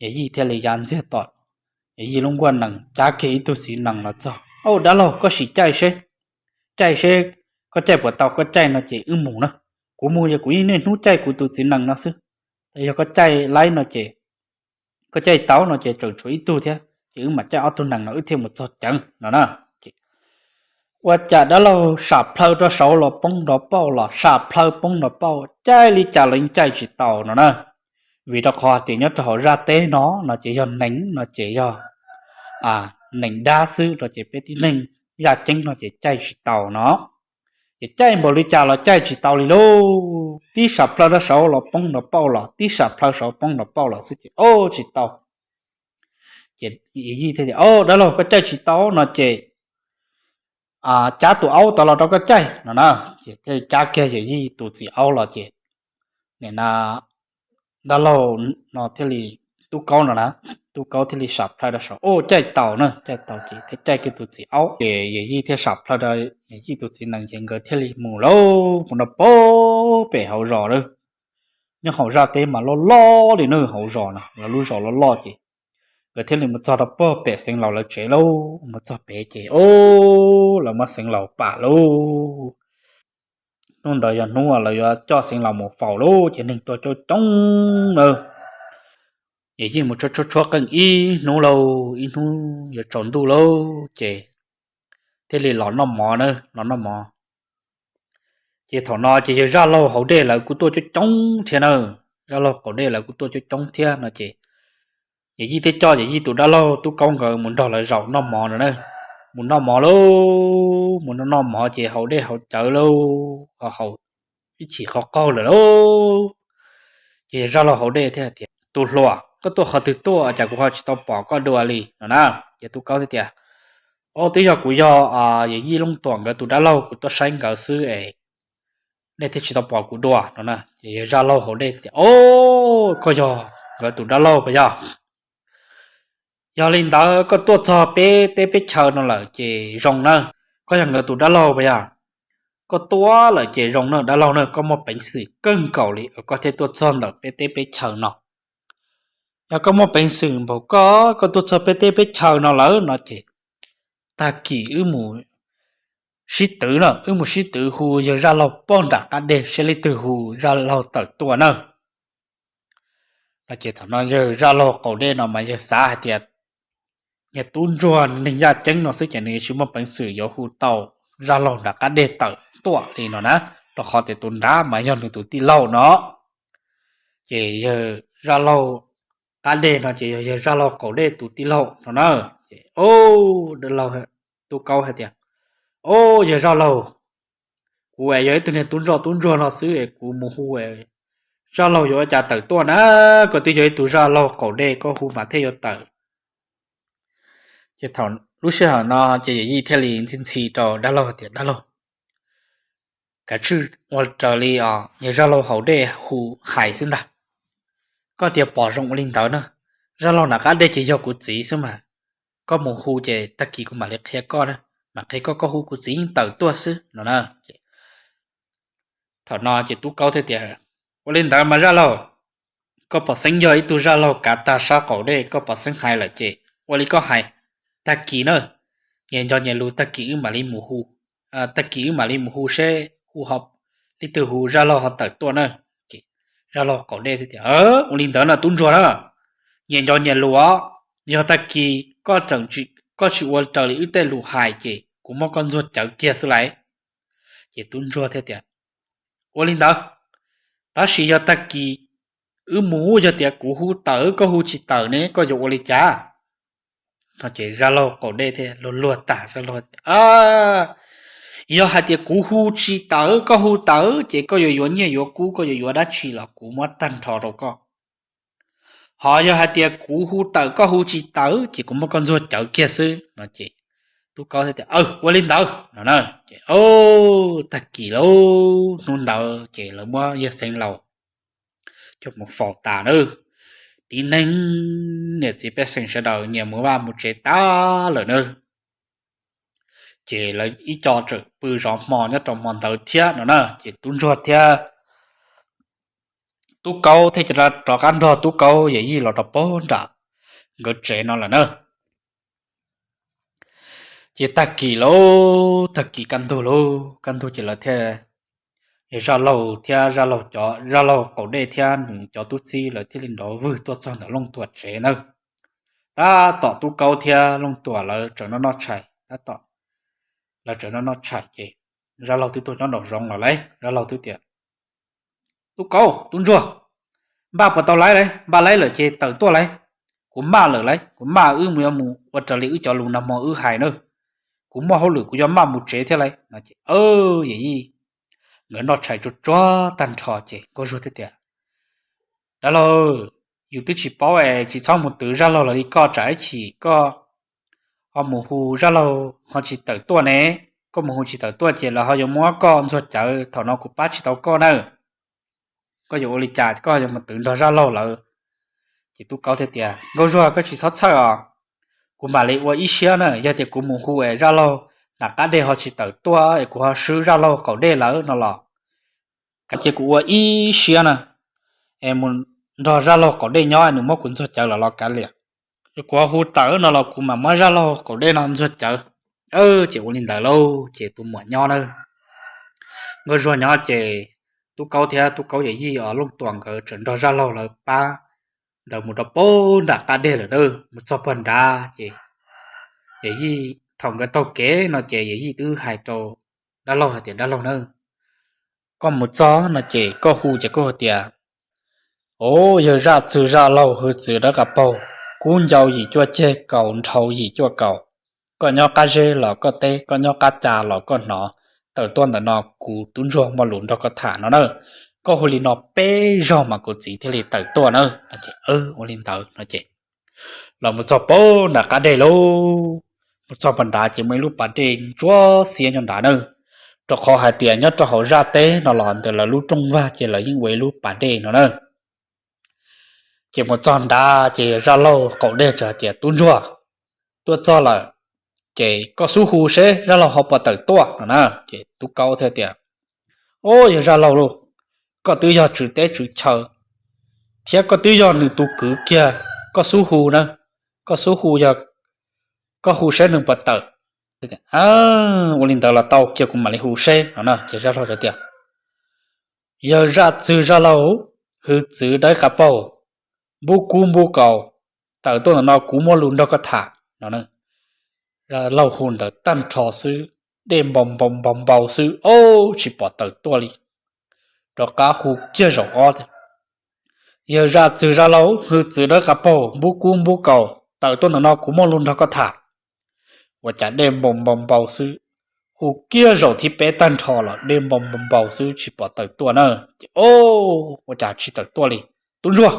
Yawm Yij thiaj li ya ntxiag tom Yawm Yij lub nkuaj nees cab kiag ib tug txiv nees los txog. Au, dab laug, koj sim caij seb, caij seb koj caij puas tau, koj caij no ces wb mus na. Kuv mus yog kuv yeej niaj hnub caij kuv tus txiv nees no xwb. Yog koj caij laib no ces, koj caij tau no ces tseem tshuav ib tug thiab ces wb mam caij ob tug nees no wb thiaj mus txog ceev no na. Ua cas dab laug sam plhaw rau saud los poob nrov pauj, los sam plhaw poob nrov pauj, caij li cas los yeej caij tsis tau no na. Vim rau qhov hais tias nyob rau hauv zaj teb no, no ces yog nees no ces yog nees dab xwb no ces peb tib neeg yaj ceeb no ces caij tsis tau no. Ces caij npaum li cas los caij tsis tau li lauj, tib sam plhaw rau saud los poob nrov pauj los, tib sam plhaw saud poob nrov pauj los xwb ces o tsis tau. Ces Yawm Yij thiaj tias, Au, dab laug, koj caij tsis tau no ces cab tus aub tod los rau koj caij no na. Ces thiaj li cab kiag Yawm Yij tus txiv aub los ces dab laug no thiaj li Tub Kaub no na, Tub Kaub thiaj li sam plhaw rau saum, o, caij taus na, caij taus ces thiaj caij kiag tus txiv aub ces Yawm Yij thiaj sam plhaw rau Yawm Yij tus txiv nees ces nkawd thiaj li mus lauj, mus rau pag pem hauv zos lawm. Nyob hauv zaj teb mas loj loj li na, hauv zos na, lawv lub zos loj loj ces nkawd thiaj li mus txog rau pag pem Xeev Laus lawv tsev lauj. Mus txog pem ces, o, lawv muab Xeev Laus pam lauj. Hnub ntawd yog hnub uas lawv yuav coj Xeev Laus mus faus lauj, ces neeg tuaj coob coob nawb. Yawm Yij mus tshuab tshuab tshuab qeej ib hnub lauj, ib hnub yuav tsaus ntuj lauj ces thiaj li los noj mov na, los noj mov. Ces thaum no ces yawg zaj laug haus dej lawv kuj tuaj coob coob thiab na, zaj laug qaum dej lawv kuj tuaj coob coob thiab no ces Yawm Yij thiaj coj Yawm Yij tus dab laug Tub Kaub nkawd mus nrog lawv zaum noj mov no na. Mus noj mov lauj, mus noj noj mov ces haus dej haus cawv lauj, haus ib chim qhov qaug lawm lauj. Ces yawg zaj laug haus dej thiaj tias, tus hluas, koj tuaj qhov twg tuaj cas kuv ho tsis tau pom koj dua li no na? Ces Tub Kaub thiaj tias, o, twb yog kuv yog Yawm Yij Looj Tuam nkawd tus dab laug, kuv tuaj saib nkawd xwb es nej thiaj tsis tau pom kuv dua no na. Ces yawg zaj laug haus dej tias, o, koj yog nkawd tus dab laug puas yog? Yog li ntawd koj tuaj txog peb teb peb chaw no lawm ces zoo na, koj yog nkawd tus dab laug puas yog? Koj tuaj lawm ces zoo na dab laug na, koj muaj peev xwm kawg nkaus li koj thiaj tuaj txog ntawm peb teb peb chaw no. Yog koj muaj peev xwm npaum koj, koj tuaj txog peb teb peb chaw no lawm no ces tag kis wb mus sib twv na, wb mus sib twv hu yawg zaj laug pog nram qab deg seb leej twg hu zaj laug tawm tuaj na. No ces thaum no yawg zaj laug qaum dej no mas yawg xav hais tias niag tub ntsuag neeg yaj ceeb no xwb ces nws yuav tsis muaj peev xwm yuav hu tau zaj laug nram qab deg tawm tuaj li no na, rau qhov tias tus nrad mas yog nws tus tij laug no. Ces yawg zaj laug qab dej no ces yog yawg zaj laug qaum dej tus tij laug no na. Ces Tub Kaub hais tias, o, yawg zaj laug, kuv es yog ib tug niag tub ntsoj tub ntsuag no xwb es kuv mus hu zaj laug yuav ua cas tawm tuaj na? Koj twb yog ib tug zaj laug qaum dej, koj hu mas thiaj yuav tawm. Ces thaum lub sij hawm no ces Yawm Yij thiaj li ntxhi ntxhi rau dab laug tias, dab laug, kav tsij ua raws li yawg zaj laug haus dej hu hais xwb ntag. Koj tias pom zoo ua li ntawd na, zaj laug nram qab dej ces yog kuv txiv xwb mas, koj mus hu ces tag kis kuv mam li qhia koj na, mam qhia koj, koj hu kuv txiv yeej tawm tuaj xwb no na. Thaum no ces Tub Kaub thiaj tias, ua li ntawd mas zaj laug, koj pom xeeb yog ib tug zaj laug kav tag sab qaum dej, koj pom xeeb hais lawm ces ua li koj hais, tag kis na, nyias nco nyias lus, tag kis wb mam li mus hu, tag kis wb mam li mus hu seb hu, leej twg hu zaj laug ho tawm tuaj na. Ces zaj laug qaum dej thiaj tias, ua li ntawd no tub ntsuag na, nyias nco nyias lus os, yog tag kis koj tseem, koj tsis ua raws li wb tej lus hais ces kuv muab koj ntxuag cawv kiag xwb lauj. Ces tub ntsuag thiaj tias, ua li ntawd, tab sis yog tag kis wb mus, yog tias kuv hu tawm koj hu tsis tawm ne koj yuav ua li cas? No ces zaj laug qaum dej thiaj luag luag tag, zaj laug, yog hais tias kuv hu tsis tawm koj hu tawm ces koj yuav yuav nyiaj yuav kub, koj yuav yuav dab tsi los kuv muab tag nrho rau koj. Ho yog hais tias kuv hu tawm koj hu tsis tawm ces kuv muab koj ntxuag cawv kiag xwb no ces Tub Kaub thiaj tias, ua li ntawd no na. Ces tag kis lauj, hnub ntawd ces lawv muab yawg Xeev Laus coj mus faus tas na. Tib neeg niam txiv pej xeem sawv daws nyias mus vaj mus tsev tas lawm na. Ces lawv ib co tseem pw zov hmo nyob rau hmo ntawd thiab no na. Ces tub ntsuag thiab tub kaub thiaj rov qab nrog tub kaub yawm yij los rau pem nram nkawd tsev no lawm na. Ces tag kis lauj, tag kis kaj ntug lauj, kaj ntug ces lawv thiaj, yawg zaj laug thiab zaj laug cov, zaj laug qaum dej thiab nws cov tub txib lawv thiaj li nrov vwg tuaj txog ntawm Looj Tuam tsev na. Tab tom tub kaub thiab Looj Tuam lawv tseem noj noj tshais, tab tom lawv tseem noj noj tshais ces zaj laug twb tuaj nyob nraum zoov los lauj. Zaj laug twb tias, tub kaub, tub ntsuag, npaj puas tau laib lauj? Npaj laib lawm ces tawm tuaj lauj. Kuv maj lawm lauj, kuv maj, wb mus, yuav mus ua raws li wb cov lus nag hmo wb hais na. Kuv muaj hauj lwm kuv yuav maj mus tsev thiab lauj no ces yawm yij nkawd noj tshais tsuag tsuag tag nrho ces Nkauj Zuag thiaj tias, dab laug, yus twb tsis paub es tsis txhob mus twv zaj laug los li koj, tsam ib chim koj ho mus hu zaj laug ho tsis tawm tuaj ne. Koj mus hu tsis tawm tuaj ces lawv ho yuav muab koj ntxuag cawv, thaum no kuv pab tsis tau koj na. Koj yuav ua li cas, koj yuav mus twv nrog zaj laug lawv Ces tub kaub thiaj tias, Nkauj Zuag, koj tsis txhob txhawj os, kuv mam li ua ib siab na, yog tias kuv mus hu es zaj laug nram qab dej ho tsis tawm tuaj es kuv ho swb zaj laug qaum dej lawm no los kav cia kuv ua ib siab na, es mus nrog zaj laug qaum dej nyob, nws muab kuv ntxuag cawv lawm los kav liam. Kuv ho hu tawm no los kuv mam muab zaj laug qaum dej no ntxuag cawv. Ces ua li ntawd lauj, ces tus muam nyob na, Nkauj Zuag nyob, ces tub kaub thiab tub kaub yawm yij os Looj Tuam nkawd txawm nrog zaj laug lawv pab ntawd mus rau pem nram qab dej lawm na. Mus txog pem nrad ces yawm yij, thaum nkawd taug kev no ces yawm yij twb hais rau dab laug hais tias, Dab laug na, koj mus txog no ces koj hu ces koj hais tias, Au, yawg zaj txwg zaj laug hwj txwv dawb qab paug, kub ncau yim cuaj ceg kaus nrhau yim cuaj kaus, koj nyob qab zeb los koj teb, koj nyob qab ca los koj hnov, tawm tuaj ntawm no kuv tub ntsuag muaj lus nrog koj tham no na. Koj hu li no peb zaug mas kuv txiv thiaj li tawm tuaj na. Ua li ntawd no ces los mus txog pem nram qab dej lauj. Mus txog pem nrad ces muaj ib lub pas dej ntsuab xiab nyob nrad na, rau qhov hais tias nyob rau hauv zaj teb no los ntawm lawv lub rooj vag ces lawv yeej ua ib lub pas dej no na. Ces mus txog nrad ces zaj laug qaum dej txawm hais tias, Tub ntsuag, tuaj txog lawm, ces koj xub hu seb zaj laug ho puas tawm tuaj no na. Ces tub kaub thiaj tias, Au, yawg zaj laug lauj, koj twb yog tswv teb tswv chaw thiab koj twb yog nws tus kwv kiag, koj xub hu na, koj xub hu, yog koj hu seb nws puas tawm. Ua li ntawd los tau, cia kuv mam li hu seb no na. Ces zaj laug hais tias, Yawg zaj txwg zaj laug hwj txwv dawb qab paug, npub kub npub kaus, tawm tuaj ntawm no kuv muaj lus nrog koj tham no. Zaj laug hu ntawd tag nrho xwb, dej npau npau npau npau xwb, au, tsis pom tawm tuaj li. Rov qab hu kiag zaum ob tias, Yawg zaj txwg zaj laug hwj txwv dawb qab paug, npub kub npub kaus, tawm tuaj ntawm no kuv muaj lus nrog koj tham. Ua cas dej npau npau npau xwb, hu kiag zaum thib peb tag nrho los dej npau npau npau xwb tsis pom tawm tuaj na. Ces, Au, ua cas tsis tawm tuaj li? Tub ntsuag,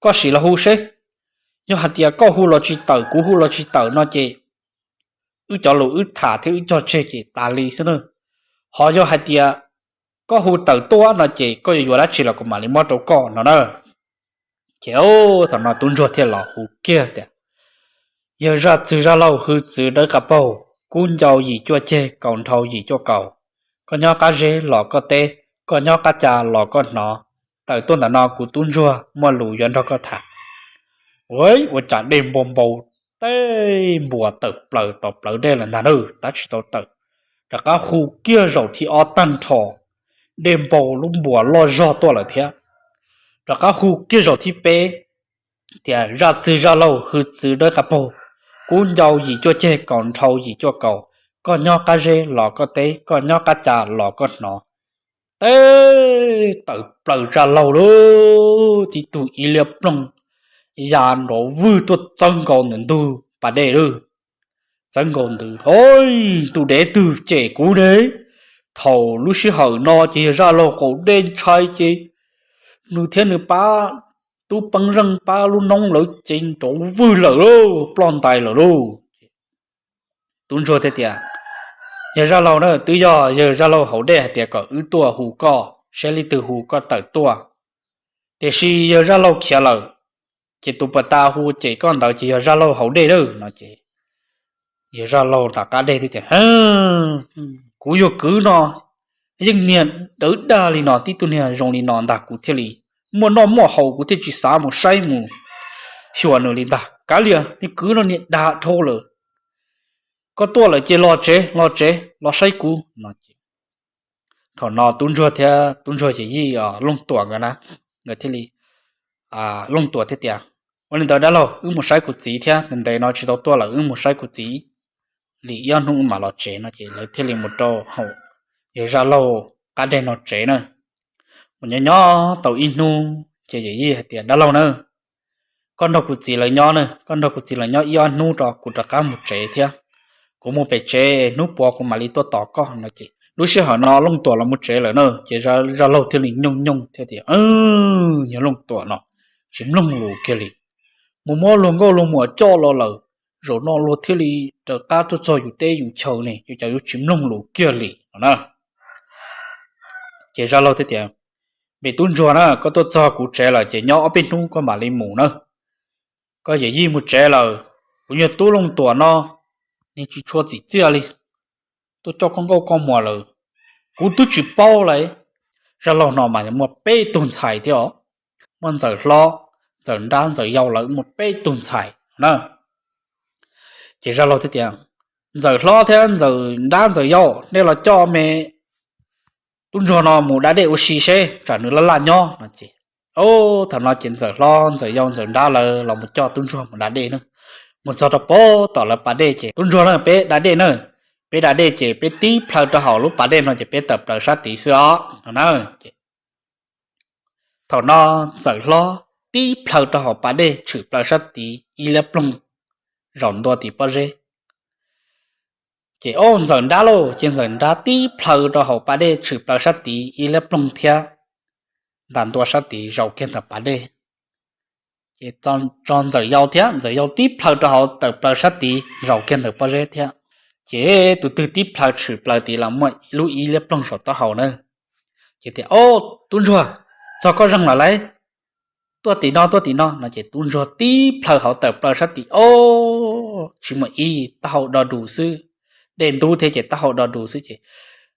koj sim los hu seb, yog hais tias koj hu los tsis tawm, kuv hu los tsis tawm no ces wb cov lus wb tham thiab wb cog tseg ces tas li xwb na. Ho yog hais tias koj hu tawm tuaj no ces koj yuav yuav dab tsi los kuv mam li muab rau koj no na. Ces thaum no tub ntsuag thiaj los hu kiag tias, Yawg zaj txwg zaj laug hwj txwv dawb qab paug, kub ncau yim cuaj ceg kaus nrhau yim cuaj kaus, koj nyob qab zeb los koj teb, koj nyob qab ca los koj hnov, tawm tuaj ntawm no kuv tub ntsuag muaj lus yuav nrog koj tham. Ua cas dej npau npau, tej npuas tawm plaws tom plawv dej lawm ntag na, tab tsis tau tawm. Rov qab hu kiag zaum thib ob tag nrho, dej npau lub npuas loj zog tuaj lawm thiab. Rov qab hu kiag zaum thib peb tias, Zaj txwg zaj laug hwj txwv dawb qab paug, kub ncau yim cuaj ceg kaus nrhau yim cuaj kaus, koj nyob qab zeb los koj teb, koj nyob qab ca los koj hnov. Tej tawm plaws zaj laug lawm, tib tug ib liab ploog ya nrov vwg tuaj txawb nkaus ntawm ntug pas dej lawm. Txawb nkaus ntawd, Hov, tus dev twg cem kuv ne? Thaum lub sij hawm no ces yog zaj laug qaum dej ntshai ces nws thiab nws pab tub peeb zeej pab lub noob lawv ces nrov vwg lawm lauj, ploj ntais lawm lauj. Tub ntsuag thiaj tias, Yawg zaj laug na, twb yog yawg zaj laug hauv dej hais tias kom wb tuaj hu koj, saib leej twg hu koj tawm tuaj. Tiam sis yawg zaj laug khiav lawm, ces tus puas tas hu cem koj ntawd ces yog zaj laug hauv dej lawm no ces yawg zaj laug nram qab dej thiaj tias, Kuv yog kwv no, yeej niag dawb dag li no, tib tug niag zoo li no ntag kuv thiaj li muaj noj muaj haus, kuv thiaj tsis xav mus saib mus xyuas nws li ntag. Kav liam, niag kwv no niag dag dhau lawm. Koj tuaj lawm ces los tsev, los tsev los saib kuv no. Thaum no tub ntsuag thiab tub ntsuag yawm yij Looj Tuam nkawd na, nkawd thiaj li, Looj Tuam thiaj tias, Ua li ntawd dab laug, wb mus saib kuv txiv thiab, ntev no tsis tau tuaj lawm, wb mus saib kuv txiv li ib ob hnub mam los tsev no ces lawv thiaj li mus rau hauv yawg zaj laug qab dej no tsev na. Mus nyob nyob tau ib hnub ces yawm yij hais tias, Dab laug na, koj nrog kuv txiv lawv nyob na, koj nrog kuv txiv lawv nyob ib ob hnub rau kuv rov qab mus tsev thiab. Kuv mus pem tsev, hnub puav kuv mam li tuaj tos koj no ces lub sij hawm no Looj Tuam los mus tsev lawm na, ces zaj laug thiaj li nyooj nyooj thiab tias, Yog Looj Tuam no tsis mloog lus kiag li, mus muab luag nkauj luag muam coj los lawm, zaum no luag thiaj li rov qab tuaj txog yus teb yus chaw ne, yuav cas yuav tsis mloog lus kiag li no na. Ces zaj laug thiaj tias, Pem tub ntsuag na, koj tuaj txog kuv tsev lawm ces nyob ob peb hnub koj mam li mus na. koj yawm yij mus tsev lawm, kuv nyuag tub Looj Tuam no nws tsis tshua txim txiaj li, tuaj coj koj nkauj koj muam lawm, kuv twb tsis paub lawm. Zaj laug no mas muaj peb tug ntxhais thiab os, muaj Ntxawm Hlob, Ntxawm Nrab, Ntxawm Yau lawv muaj peb tug ntxhais na. Ces Zaj Laug thiaj tias, Ntxawm Hlob thiab Ntxawm Nrab, Ntxawm Yau, nej los coj me tub ntsuag no mus da dej ua si seb tsam nws laj laj nyob no ces, thaum no ces Ntxawm Hlob, Ntxawm Yau, Ntxawm Nrab lawv los mus coj tub ntsuag mus da dej na. Mus txog rau pem tom lawv pas dej ces, Tub ntsuag na, peb da dej na, peb da dej ces peb tib plhaw rau hauv lub pas dej no ces peb tawm plaws sab tid xwb os no na. Thaum no Ntxawm Hlob tib plhaw rau hauv pas dej tshwm plaws sab tid ib liab ploog zaum ntua tim pob zeb. Ces, Au, Ntxawm Nrab lauj, ces Ntxawm Nrab tib plhaw rau hauv pas dej tshwm plaws sab tid ib liab ploog thiab, ntas ntua sab tid zaum kiag ntawm pas dej. Ces tso Ntxawm Yau thiab, Ntxawm Yau tib plhaw rau hauv tawm plaws sab tid zaum kiag ntawm pob zeb thiab. Ces tus twg tib plhaw tshwm plaws tid los muaj lub ib liab ploog saum taub hau na. Ces tias, Ob, tub ntsuag, txog koj zeeg lawm lauj, tuaj tim no, tuaj tim no no ces tub ntsuag tib plhaw hauv tawm plaws sab tid, ob, tsis muaj ib, taub hau do dus xwb, dej ntub thiab ces taub hau do dus xwb ces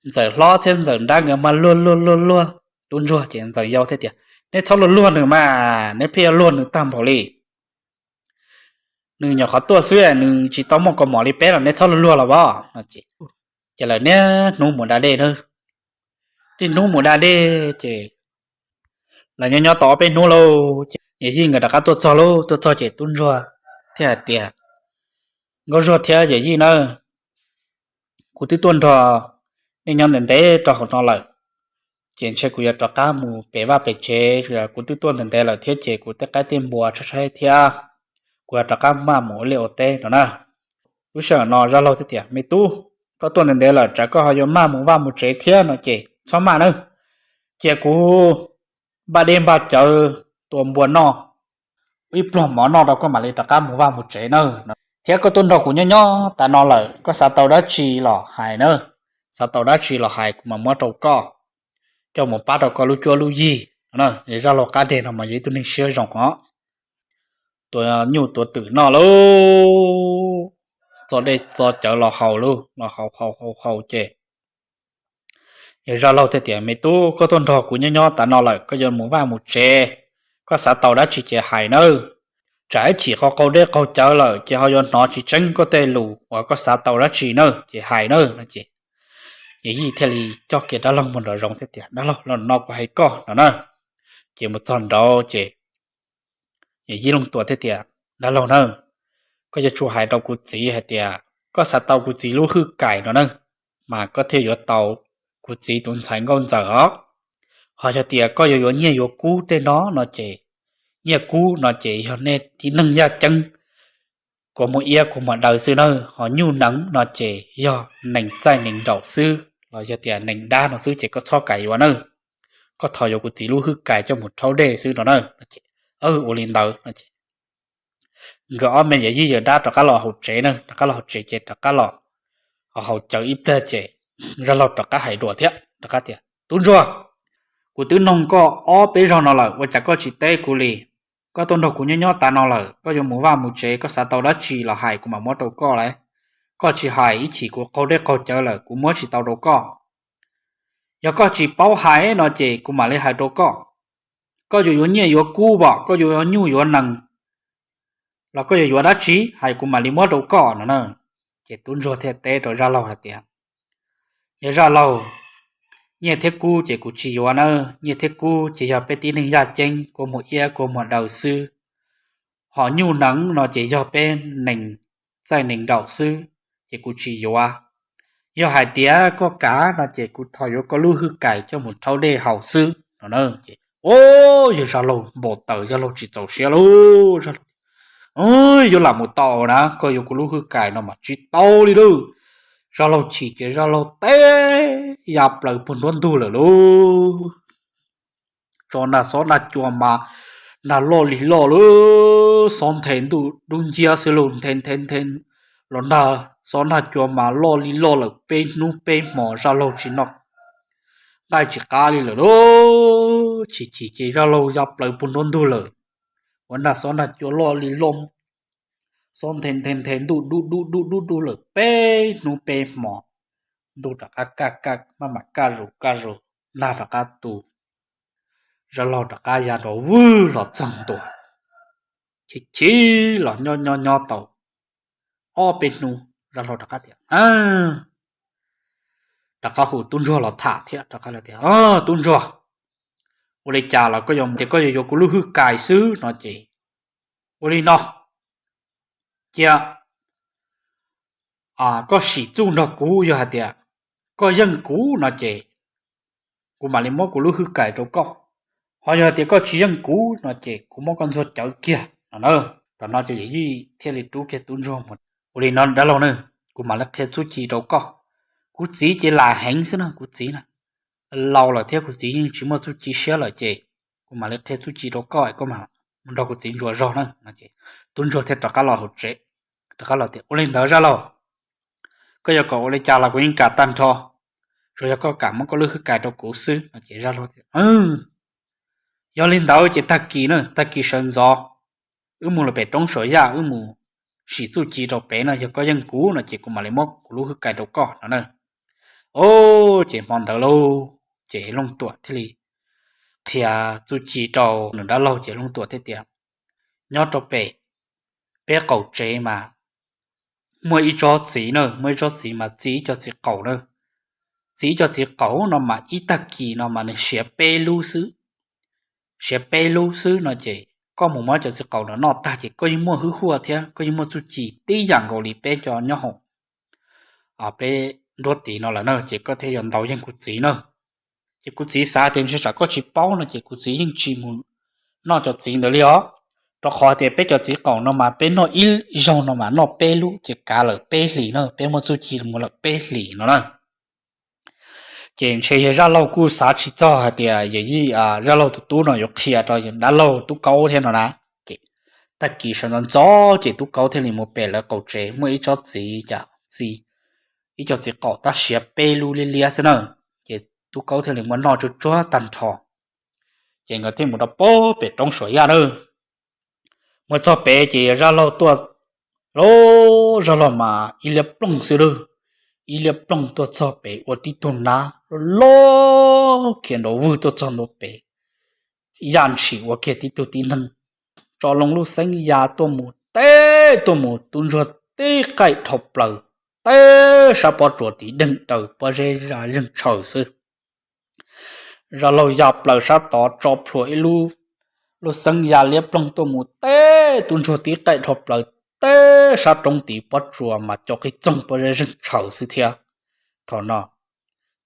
Ntxawm Hlob thiab Ntxawm Nrab nkawd mas luag luag luag luag tub ntsuag ces Ntxawm Yau thiaj tias, Neb txhob luag luag nws mas, neb pheej yuav luag nws tag npaum li. Nws nyuam qhuav tuaj xwb, nws tsis tau muaj kaus mom li peb los neb txhob luag luag los as no ces, ces lawv niaj hnub mus da dej na. Niaj hnub mus da dej ces lawv nyob nyob tau ob peb hnub lauj ces yawm yij nkawd rov qab tuaj txog lauj. Tuaj txog ces tub ntsuag thiaj hais tias, Nkauj Zuag thiab yawm yij nawb, kuv twb tuaj nrog nej nyob ntev ntev rau hauv no lawm, ces ntshe kuv yuav rov qab mus pem vaj pem tsev, kuv twb tuaj ntev ntev lawm thiab ces kuv tej qaib tej npua tshaib tshaib thiab, kuv yuav rov qab maj mus ua liaj ua teb no na. Lub sij hawm no Zaj Laug thiaj tias, Me tub, koj tuaj ntev ntev lawm tsam koj ho yuav maj mus vaj mus tsev thiab no ces txhob maj nawb, cia kuv npaj dej npaj cawv tua npua noj ib pluag mov noj rau koj mam li rov qab mus vaj mus tsev nawb. Thiab koj tuaj nrog kuv nyob nyob tas no lawm, koj xav tau dab tsi los hais nawb, xav tau dab tsi los hais kuv mam muab rau koj, coj mus pab rau koj lub cuab lub yig. Zaj Laug qab deg no mas yog ib tug neeg siab zoo os, tua nyuj tua twm noj lauj, txo dej txo cawv los haus lauj, los haus haus haus haus ces yog Zaj Laug thiaj tias, Me tub, koj tuaj nrog kuv nyob nyob tas no lawm, koj yuav mus vaj mus tsev, koj xav tau dab tsi ces hais nawb, tsam ib chim ho qaug dej qaug cawv lawm ces ho yuav hnov tsis tseeb koj tej lus uas koj xav tau dab tsi nawb ces hais nawb no ces yawm yij thiaj li coj kiag dab laug mus nraum zoov thiab tias, Dab laug, los no kuv hais koj no na. Ces mus txog nraud ces yawm yij Looj Tuam thiaj tias, Dab laug na, koj yuav tsum hais rau kuv txiv hais tias koj xav tau kuv txiv lub hwj kais no na, mas koj thiaj yuav tau kuv txiv tus ntxhais nkauj Ntxawm os. Ho yog tias koj yuav yuav nyiaj yuav kub tej no no ces, nyiaj kub no ces yog nej tib neeg yaj ceeb, kua muag iab kua muag daw xwb na, ho nyuj nees no ces yog nees txaij nees nraum xwb los yog tias nees dab no xwb ces koj txhob kam yuav na, koj thov yuav kuv txiv lub hwj kais coj mus rhaub dej xwb no na. Ua li ntawd no ces nkawd ob me yawm yij yawm dab rov qab los hauv tsev na, rov qab los hauv tsev ces rov qab los haus cawv ib pliag ces Zaj Laug rov qab hais dua thiab rov qab tias, Tub ntsuag, kuv twb noog koj ob peb zaug no lawm ua cas koj tsis teb kuv li? Koj tuaj nrog kuv nyob nyob tas no lawm, koj yuav mus vaj mus tsev, koj xav tau dab tsi los hais kuv mam muab rau koj lauj. Koj tsis hais ib chim kuv qaug dej qaug cawv lawm kuv muab tsis tau rau koj. Yog koj tsis paub hais no ces kuv mam li hais rau koj. Koj yuav yuav nyiaj yuav kub pom, koj yuav yuav nyuj yuav nees los koj yuav yuav dab tsi hais kuv mam li muab rau koj no na. Ces tub ntsuag thiaj teb rau Zaj Laug hais tias, Yog Zaj Laug, nyiaj thiab kub ces kuv tsis yuav na, nyiaj thiab kub ces yog peb tib neeg yaj ceeb kua muag iab kua muag daw xwb. Ho nyuj nees no ces yog peb nees txaij nees nraum xwb, ces kuv tsis yuav. Yog hais tias koj kam no ces kuv thov yuav koj lub hwj kais coj mus rhaub dej haus xwb no na. Ces, o, yog Zaj Laug npau taws, Zaj Laug tsis txaus siab lauj. Yuav lam mus tau na, koj yuav kuv lub hwj kais no mas tsis tau li lauj. Zaj Laug chim ces Zaj Laug teb ya plaws puag nruab ntug lawm lauj. Tso nag xob nag cua mas nag loj li loj lauj, xob nthe ntuj dub nciab xwb lauj, nthe nthe nthe los nag xob nag cua mas loj li loj lawm, peb hnub peb hmos Zaj Laug tsis noj nqaij tsis qab li lawm lauj. Chim chim ces Zaj Laug ya plaws puag nruab ntug lawm, ua nag xob nag cua loj li loj Txob nthe nthe nthe ntuj dub dub dub dub dub lawm peb hnub peb hmo, ntuj rov qab kaj kaj maj mam kaj zus kaj zus, nag rov qab tu, Zaj Laug rov qab ya nrov vwg los txog ntua, chim chim los nyob nyob nyob tau ob peb hnub, Zaj Laug rov qab tias, rov qab hu tub ntsuag los tham thiab, rov qab tias, Tub ntsuag, ua li cas los koj yuav tias koj yuav yuav kuv lub hwj kais xwb no ces ua li no, cia koj sim txuj nrog kuv, yog hais tias koj yeej kuv no ces kuv mam li muab kuv lub hwj kais rau koj, ho yog tias koj tsis yeej kuv no ces kuv muab koj ntxuag cawv kiag no na. Thaum no ces yawm yij thiaj li rub kiag tub ntsuag mus, ua li no dab laug na, kuv mam li qhia txuj ci rau koj. Kuv txiv ces lam heev xwb na, kuv txiv na laus lawm thiab kuv txiv yeej tsis muaj txuj ci siab lawm ces kuv mam li qhia txuj ci rau koj, koj mam mus nrog kuv txiv ntsuas zog na. Tub ntsuag thiaj rov qab los hauv tsev, rov qab los tias, Ua li ntawd Zaj Laug, koj yuav kom ua li cas los kuv yeej kam tag nrho, tsuas yog koj kam muab koj lub hwj kais rau kuv xwb no ces Zaj Laug tias, Yog li ntawd ces tag kis na, tag kis sawv ntxov wb mus lawm pem roob Suam Yaj, wb mus sim txuj ci rau pem no, yog koj yeej kuv no ces kuv mam li muab kuv lub hwj kais rau koj no na. Ces hmo ntawd lauj, ces Looj Tuam thiaj li qhia txuj ci rau nws dab laug ces Looj Tuam thiaj tias, Nyob rau pem peb qaum tsev mas muaj ib tsob txiv na, muaj ib tsob txiv mas txi ib co txiv qaum na. Txi ib co txiv qaum no mas ib tag kis no mas nws siav peb lub xwb. Siav peb lub xwb no ces koj mus muab cov txiv qaum no noj tag ces koj yeej muaj hwj huaj thiab koj yeej muaj txuj ci tib yam nkaus li peb cov nyob hauv peb nruab tiv no lawm na, ces koj thiaj yuav ntaus yeej kuv txiv na. Ces kuv txiv xav tias ntshe tsam koj tsis paub no ces kuv txiv yeej tsis mus noj cov txiv ntawd li os. Rau qhov tias peb cov txiv qaum no mas peb noj ib zaug no mas noj peb lub ces kav lawm peb hlis na, peb muaj txuj ci mus lawm peb hlis no na. Ces ntshe yog Zaj Laug kuj xav tsis txog hais tias yawm yij Zaj Laug tus tub no yuav qhia rau dab laug Tub Kaub thiab no na. Ces tag kis sawv ntxov ntxov ces Tub Kaub thiaj li mus pem lawv qaum tsev muaj ib tsob txiv cas txi ib co txiv qaum tab siav peb lub liab liab xwb na. Ces Tub Kaub thiaj li muab noj tsuag tsuag tag nrho. Ces nkawd thiaj mus rau pem roob Suam Yaj na. Mus txog pem ces Zaj Laug tuaj lauj, Zaj Laug mas ib liab ploog xwb lauj, ib liab ploog tuaj txog pem ua tib tug nab loj loj khiav nrov vwg tuaj txog ntua pem, yaj ntshis ua kiag tib tug tib neeg, tso loo lub xeeb ya tuaj mus teb tuaj mus tub ntsuag tib qaij dhau plaws, teb sab pob tsuas tiv deeg daws pob zeb zaj zeeg tshaws xwb. Zaj Laug ya plaws sab tod tso plhuav ib lub, lub xeeb ya liab ploog tuaj mus teb tub ntsuag tib qaij dhau plaws, teb sab roob tiv pob tsuas mas co qig txoog pob zeb zeeg tshaws xwb thiab. Thaum no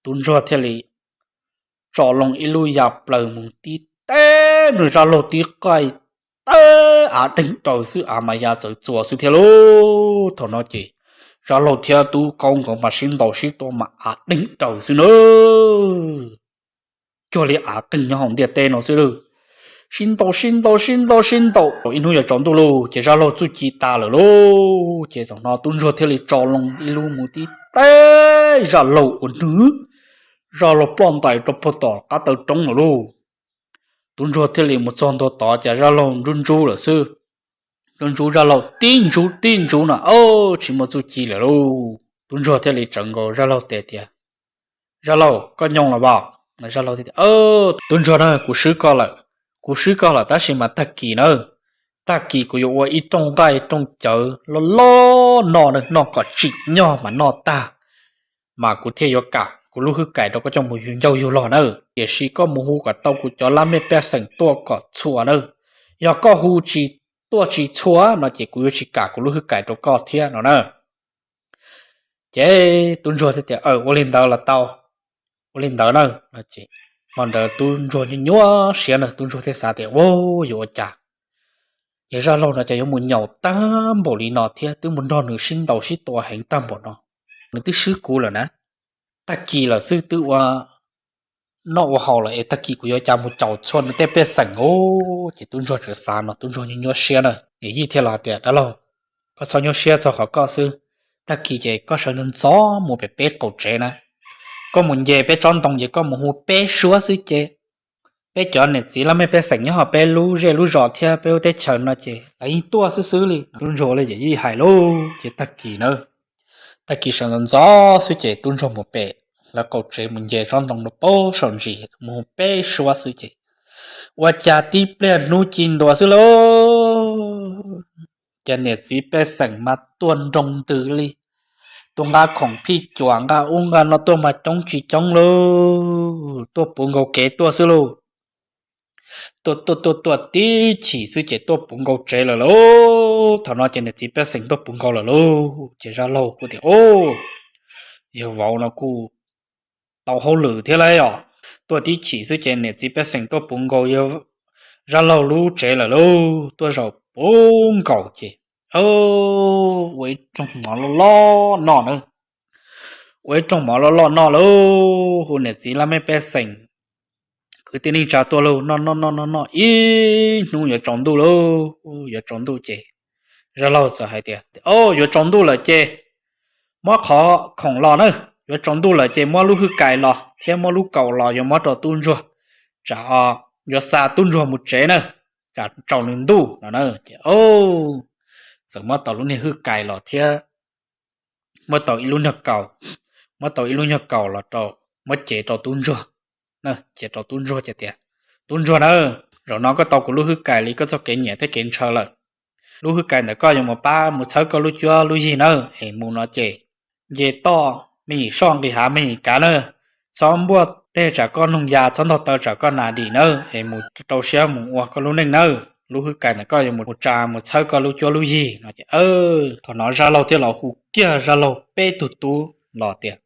tub ntsuag thiaj li tso loo ib lub ya plaws mus tib teb nws Zaj Laug tib qaij, teb av deeg daws xwb av mas ya txawv txuas xwb thiab lauj. Thaum no ces Zaj Laug thiab Tub Kaub nkawd mas sib ntaus sib tua mas av deeg daws xwb na, cuag li av qeeg nyob hauv ntiaj teb no xwb lauj. Sib ntaus sib ntaus sib ntaus sib ntaus ib hnub yuav tsaus ntuj lauj ces Zaj Laug txuj ci tas lawm lauj. Ces thaum no tub ntsuag thiaj li tso loo ib lub mus tib teb Zaj Laug ua nws, Zaj Laug ploj ntais rau puag tom qab taw roob lawm lauj. Tub ntsuag thiaj li mus txog ntua tod ces Zaj Laug ntsub ntsub lawm xwb. Ntsub ntsub Zaj Laug tib ntsub tib ntsub no, tsis muaj txuj ci lawm lauj. Tub ntsuag thiaj li tsawv nkaus Zaj Laug tes tias, Zaj Laug, koj nyooj los as? Tub ntsuag na, kuv swb koj lawm, kuv swb koj lawm tab sis mas tag kis na, tag kis kuv yuav ua ib rooj nqaij rooj cawv loj loj noj, noj kom tsim nyog mas noj tag, mas kuv thiaj yuav kam kuv lub hwj kais rau koj coj mus yug ncauj yug log na. Tiam sis koj mus hu kom tau kuv cov lab mej pej xeem tuaj kom txhua na. Yog koj hu tsis tuaj tsis txhua no ces kuv yuav tsis kam kuv lub hwj kais rau koj thiab no na. Ces tub ntsuag thiaj tias, Ua li ntawd los tau, ua li ntawd na. Hmo ntawd tub ntsuag nyuaj nyuaj siab na, tub ntsuag thiaj xav tias, Ua, yuav ua cas? Yog Zaj Laug no ces yuav mus nyaum tag npaum li no thiab twb mus nrog nws sib ntaus sib tua heev tag npaum no, nws twb swb kuv lawm na. Tag kis lawm xwb twb ua noj ua haus lawm es tag kis kuv yuav cas mus caum txhua nws tej pej xeem os. Ces tub ntsuag tseem xav no tub ntsuag nyuaj nyuaj siab na, yawm yij thiaj los tias, Dab laug, koj txhob nyuaj siab txog qhov koj xwb, tag kis ces koj sawv ntxov ntxov mus pem peb qaum tsev na, koj mus nce peb tsob ntoo ces koj mus hu peb suab xwb ces peb cov niam txiv laj mej pej xeem nyob hauv peb lub zej lub zos thiab peb lub teb chaws no ces lawv yeej tuaj xwb xwb li. Tub ntsuag li yawm yij hais lauj, ces tag kis na, tag kis sawv ntxov ntxov xwb ces tub ntsuag mus pem lawv qaum tsev mus nce tsob ntoo rau pem saum ntsis mus peb suab xwb ces ua cas tib pliag hnub ci ntua xwb lauj, ces niam txiv pej xeem mas tuaj nroo ntws li, tuaj nqa khoom phij cuam nqa ub nqa no tuaj mas coob tsis coob lauj, tuaj puv nkaus kev tuaj xwb lauj. Tuaj tuaj tuaj tuaj tib chim xwb ces tuaj puv nkaus tsev lawm lauj. Thaum no ces niam txiv pej xeem tuaj puv nkaus lawm lauj, ces Zaj Laug kuj tias, Au, yawg vauv no kuj tau hauj lwm thiab lauj os. Tuaj tib chim xwb ces niam txiv pej xeem tuaj puv nkaus yawg Zaj Laug lub tsev lawm lauj. Tuaj zaum puv nkaus ces ua ib rooj mov loj loj noj na. Ua ib rooj mov loj loj noj lauj, hu niam txiv laj mej pej xeem kwv tij neej tsa tuaj lauj, noj noj noj noj noj ib hnub yuav tsaus ntuj lauj. Yuav tsaus ntuj ces Zaj Laug txawm hais tias, Au, yuav tsaus ntuj lawm ces muab qhov khoom los na, yuav tsaus ntuj lawm ces muab lub hwj kais los thiab muab lub kaus los yuav muab rau tub ntsuag, tsam yuav xa tub ntsuag mus tsev na, tsam tsaus nws ntuj no na. Ces txawm muab tau lub niag hwj kais los thiab muab tau ib lub nyuag kaus, muab tau ib lub nyuag kaus los rau, muab cev rau tub ntsuag, cev rau tub ntsuag ces tias, Tub ntsuag na, zaum no koj tau kuv lub hwj kais li koj txoj kev nyiam thiab kev ntshaw lawm. Lub hwj kais ntawm koj yuav mus pab mus txhawb koj lub cuab lub yig na, es mus no ces nce toj me nyuam soj nqis hav me nyuam kav na, txhob npuaj teg tsam koj noog ya, txhob ntaug taw tsam koj nas dim na, es mus rau siab mus ua koj lub neej na. Lub hwj kais ntawm koj yuav mus tsa mus txhawb koj lub cuab lub yig no ces, thaum no Zaj Laug thiaj los hu kiag Zaj Laug peb tug tub los tias,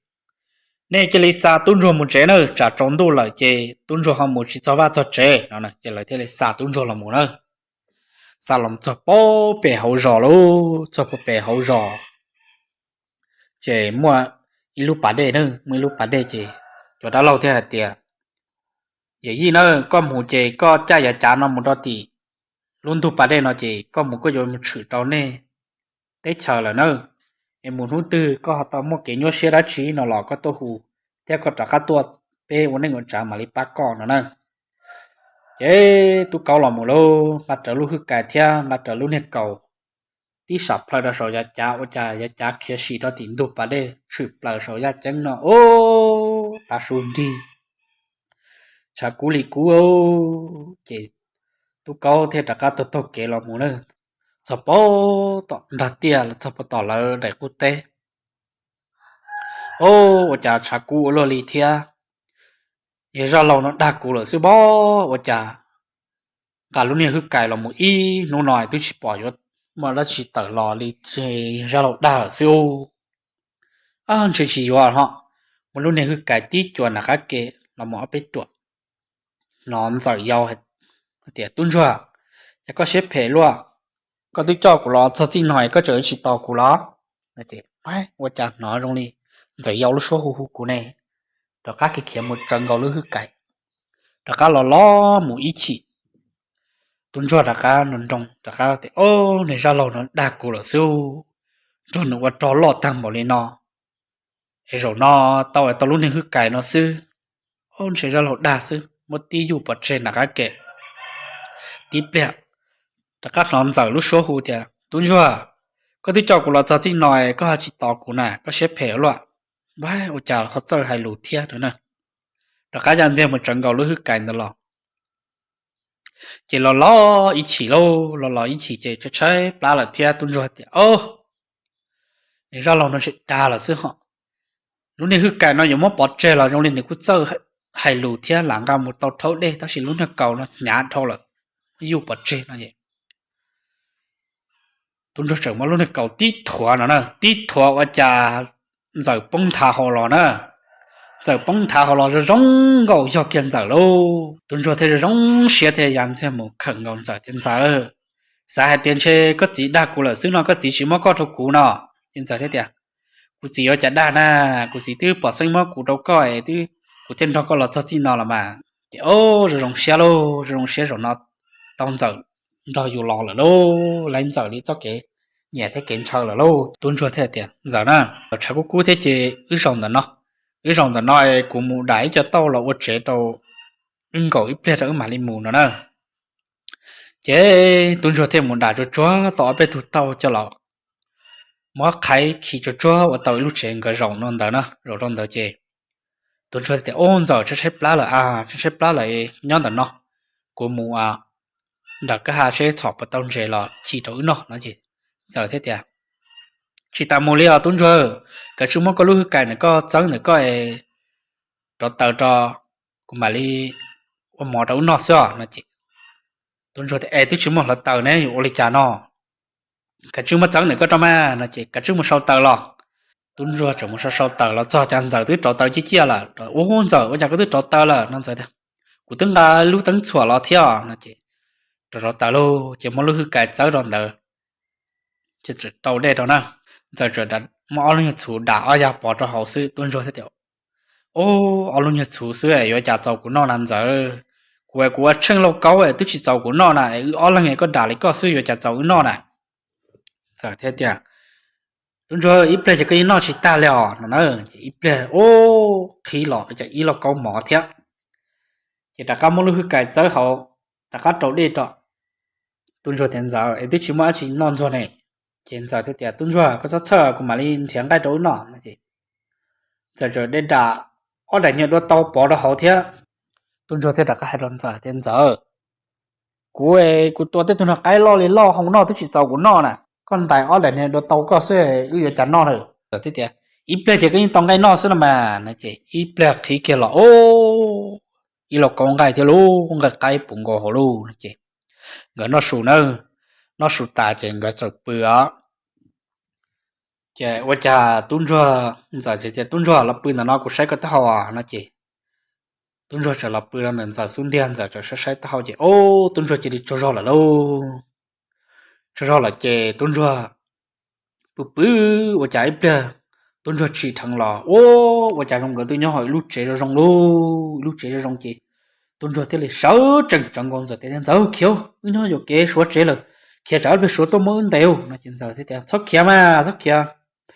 Nej cia li xa tub ntsuag mus tsev na, tsam tsaus ntuj lawm ces tub ntsuag ho mus tsis txog vaj txog tsev no. Ces lawv thiaj li xa tub ntsuag los mus na. Xa los txog pem hauv zos lauj, txog pem hauv zos ces muaj ib lub pas dej na, muaj ib lub pas dej ces cov dab laug thiaj hais tias, Yawm yij na, koj mus ces koj caj yav cav no mus rau tim lub ntug pas dej no ces koj mus koj yuav mus tshwm rau nej teb chaws lawm na. Es mus hnub twg koj ho tau muaj kev nyuaj siab dab tsi no los koj tuaj hu thiab koj rov qab tuaj, peb ua neej ua tsav mam li pab koj no na. Ces tub kaub los mus lauj, nqa rawv lub hwj kais thiab nqa rawv lub niag kaus tib sam plhaw rau saum yav cav, ua cas yav cav khiav sim rau tim ntug pas dej tshwm plaws saum yaj ceeb no, ub, tav su nrig, tshav kub li kub. Ces tub kaub thiaj rov qab taug taug kev los mus na, txog pem tom nrag tiaj los txog pem tom lawv daim qub teb. Ub, ua cas tshav kub ua luaj li thiab, yawg Zaj Laug no dag kuv lawm xwb pob, ua cas nqa lub niag hwj kais los mus ib hnub no twb tsis pom yuav muaj dab tsi tawm los li, ces yawg Zaj Laug dag lawm xwb. Ntshe tsis yuav ho, muab lub niag hwj kais tib cuam nram qab ke los mus ob peb ruam, hnov Ntxawm yau tias, Tub ntsuag, cas koj siab phem luaj, koj twb coj kuv los txog txij no es koj tseem tsis tos kuv los? Ua cas hnov zoo li Ntxawm yau lub suab hu hu kuv ne. Rov qab khiav khiav mus tsawv nkaus lub hwj kais, rov qab los los mus ib chim, tub ntsuag rov qab nroo nroo rov qab tias, Ob, niag Zaj Laug no dag kuv lawm xwb, nrog nws ua rog loj tag npaum li no, es zaum no tau es tau lub niag hwj kais no xwb. Ob, ntshe Zaj Laug dag xwb, muab tib yuj pov tseg nram qab ke. Tib pliag rov qab hnov Ntxawm lub suab hu tias, Tub ntsuag, koj twb coj kuv los txog txij no es koj ho tsis tos kuv na, koj siab phem luaj. Npab, ua cas ho txawj hais lus thiab no na. Rov qab ya ntxiag mus tsawv nkaus lub hwj kais ntawd los, ces los los ib chim lauj, los los ib chim ces tshaib tshaib plab lawm thiab tub ntsuag tias, Ob, niag Zaj Laug no ntshe dag lawm xwb ho. Lub niag hwj kais no yuav muab pov tseg los zoo li nws kuj txawj hais lus thiab lam nqa mus tau rhaub dej, tab sis lub niag kaus no hnyav dhau lawm, yuj pov tseg no es tub ntsuag tseem muab lub niag kaus tib thuav no na, tib thuav ua cas Ntxawm poob nthav hauv los na. Ntxawm poob nthav hauv los zoo zoo nkauj yog kiag Ntxawm lauj. Tub ntsuag thiaj zoo zoo siab thiaj ya ntxiag mus khawm nkaus Ntxawm tias, Ntxawm, xav hais tias ntshe koj txiv dag kuv lawm xwb no koj txiv tsis muab koj rau kuv no. Ces Ntxawm thiaj tias, Kuv txiv yuav cas dag na, kuv txiv twb pom xeeb muab kuv rau koj es twb kuv thiaj nrog koj los txog txij no los mas. Ces ob, zoo zoo siab lauj, zoo zoo siab zaum no tau Ntxawm nrog yus los lawm lauj, laib Ntxawm li txoj kev nyiam thiab kev ntshaw lawm lauj. Tub ntsuag thiaj tias, Ntxawm na, tshav kub kub thiab ces wb zaum ntawm no, wb zaum ntawm no es kuv mus dam ib co tauj los ua tsev rau wb nkaum ib pliag rau wb mam li mus no na. Ces tub ntsuag thiaj mus dam tsuag tsuag tau ob peb tug taub hau coj los muab qhaiv khi tsuag tsuag ua tau ib lub tsev nkawd zaum no ntawd na, zaum rau ntawd ces tub ntsuag tias, Ub, ntxawm, tshaib tshaib plab lawm a, tshaib tshaib plab lawm, nyob ntawm no, kuv mus nram kwj ha seb txhom puas tau ntses los khi rau wb noj no ces ntxawm thiaj tias, Tsis tas mus li os tub ntsuag, kav tsij muab koj lub hwj kais ntawm koj txeeb ntawm koj rauv taws rau, kuv mam li ua mov rau wb noj xwb os no ces tub ntsuag tias, Es twb tsis muaj hluav taws ne yuav ua li cas no? Kav tsij muab txeeb ntawm koj rau mas no ces kav tsij mus sau taws los. Tub ntsuag tseem mus sau sau taws los txog cas ntxawm twb rauv taws ciaj ciaj lawm. Ub, ntxawm, ua cas koj twb rauv taws lawm no? Ntxawm tias, Kuv twb nqa lub teeb txhuam los thiab no ces rauv rauv taws lauj ces muab lub hwj kais txawb rau ntawd ces txawm rau dej rau na. Ntxawm txawm muab ob lub nyuag txhuv dam ob yag pov rau hauv xwb. Tub ntsuag thiaj tias, Ub, ob lub nyuag txhuv xwb yuav cas txaus kuv noj na ntxawm? Kuv, kuv ua tsheej lauj kaub twb tsis txaus kuv noj na, wb ob leeg koj dam li koj xwb yuav cas txaus wb noj na? Ntxawm thiaj tias, Tub ntsuag, ib pliag ces koj yeej noj tsis tag li os no na. Ces ib pliag, ub, qhib los cas ib lauj kaub mov thiab. Ces rov qab muab lub hwj kais txawb hauv, rov qab rau dej rau. Tub ntsuag tias, Ntxawm, es twb tsis muaj dab tsi noj ntxuag ne. Ces ntxawm thiaj tias, Tub ntsuag, koj txhob txhawj, kuv mam li nrhiav nqaij rau wb noj no ces ntxawm txawm de dam ob daim niag dua tau pov rau hauv thiab. Tub ntsuag thiaj rov qab hais rau ntxawm tias, Ntxawm, kuv, kuv tua tej tug niag qaib loj li loj hau noj twb tsis txaus kuv noj na, koj ntais ob daim niag dua tau koj xwb wb yuav cas noj na? Ntxawm thiaj tias, Ib pliag ces koj yeej tau nqaij noj xwb no mas no ces ib pliag qhib kiag los, ub, ib lauj kaub nqaij thiab lauj, nqaij qaib puv nkaus hauv lauj no ces nkawd noj su na, noj su tas ces nkawd txawm pw os. Ces ua cas tub ntsuag, ntxawm tias, Tub ntsuag, los pw ntawm no kuv saib koj taub hau no ces tub ntsuag txawm los pw rau ntawm ntxawm xub ntiag, ntxawm txawm saib saib taub hau ces, ub, tub ntsuag cia li tsaug zog lawm lauj. Tsaug zog lawm ces tub ntsuag pw pw ua cas ib pliag tub ntsuag tsim dheev los, ub, ua cas zoo nkawd twb nyob hauv ib lub tsev zoo zoo lauj, ib lub tsev zoo zoo ces tub ntsuag thiaj li sawv tsees tsawv nkaus ntxawm tias, Ntxawm, khiav, wb nyob yuam kev suav tsev lawm, khiav tsam ib pliag suav tuaj muab wb ntes no ces ntxawm thiaj tias, Txhob khiav mas, txhob khiav,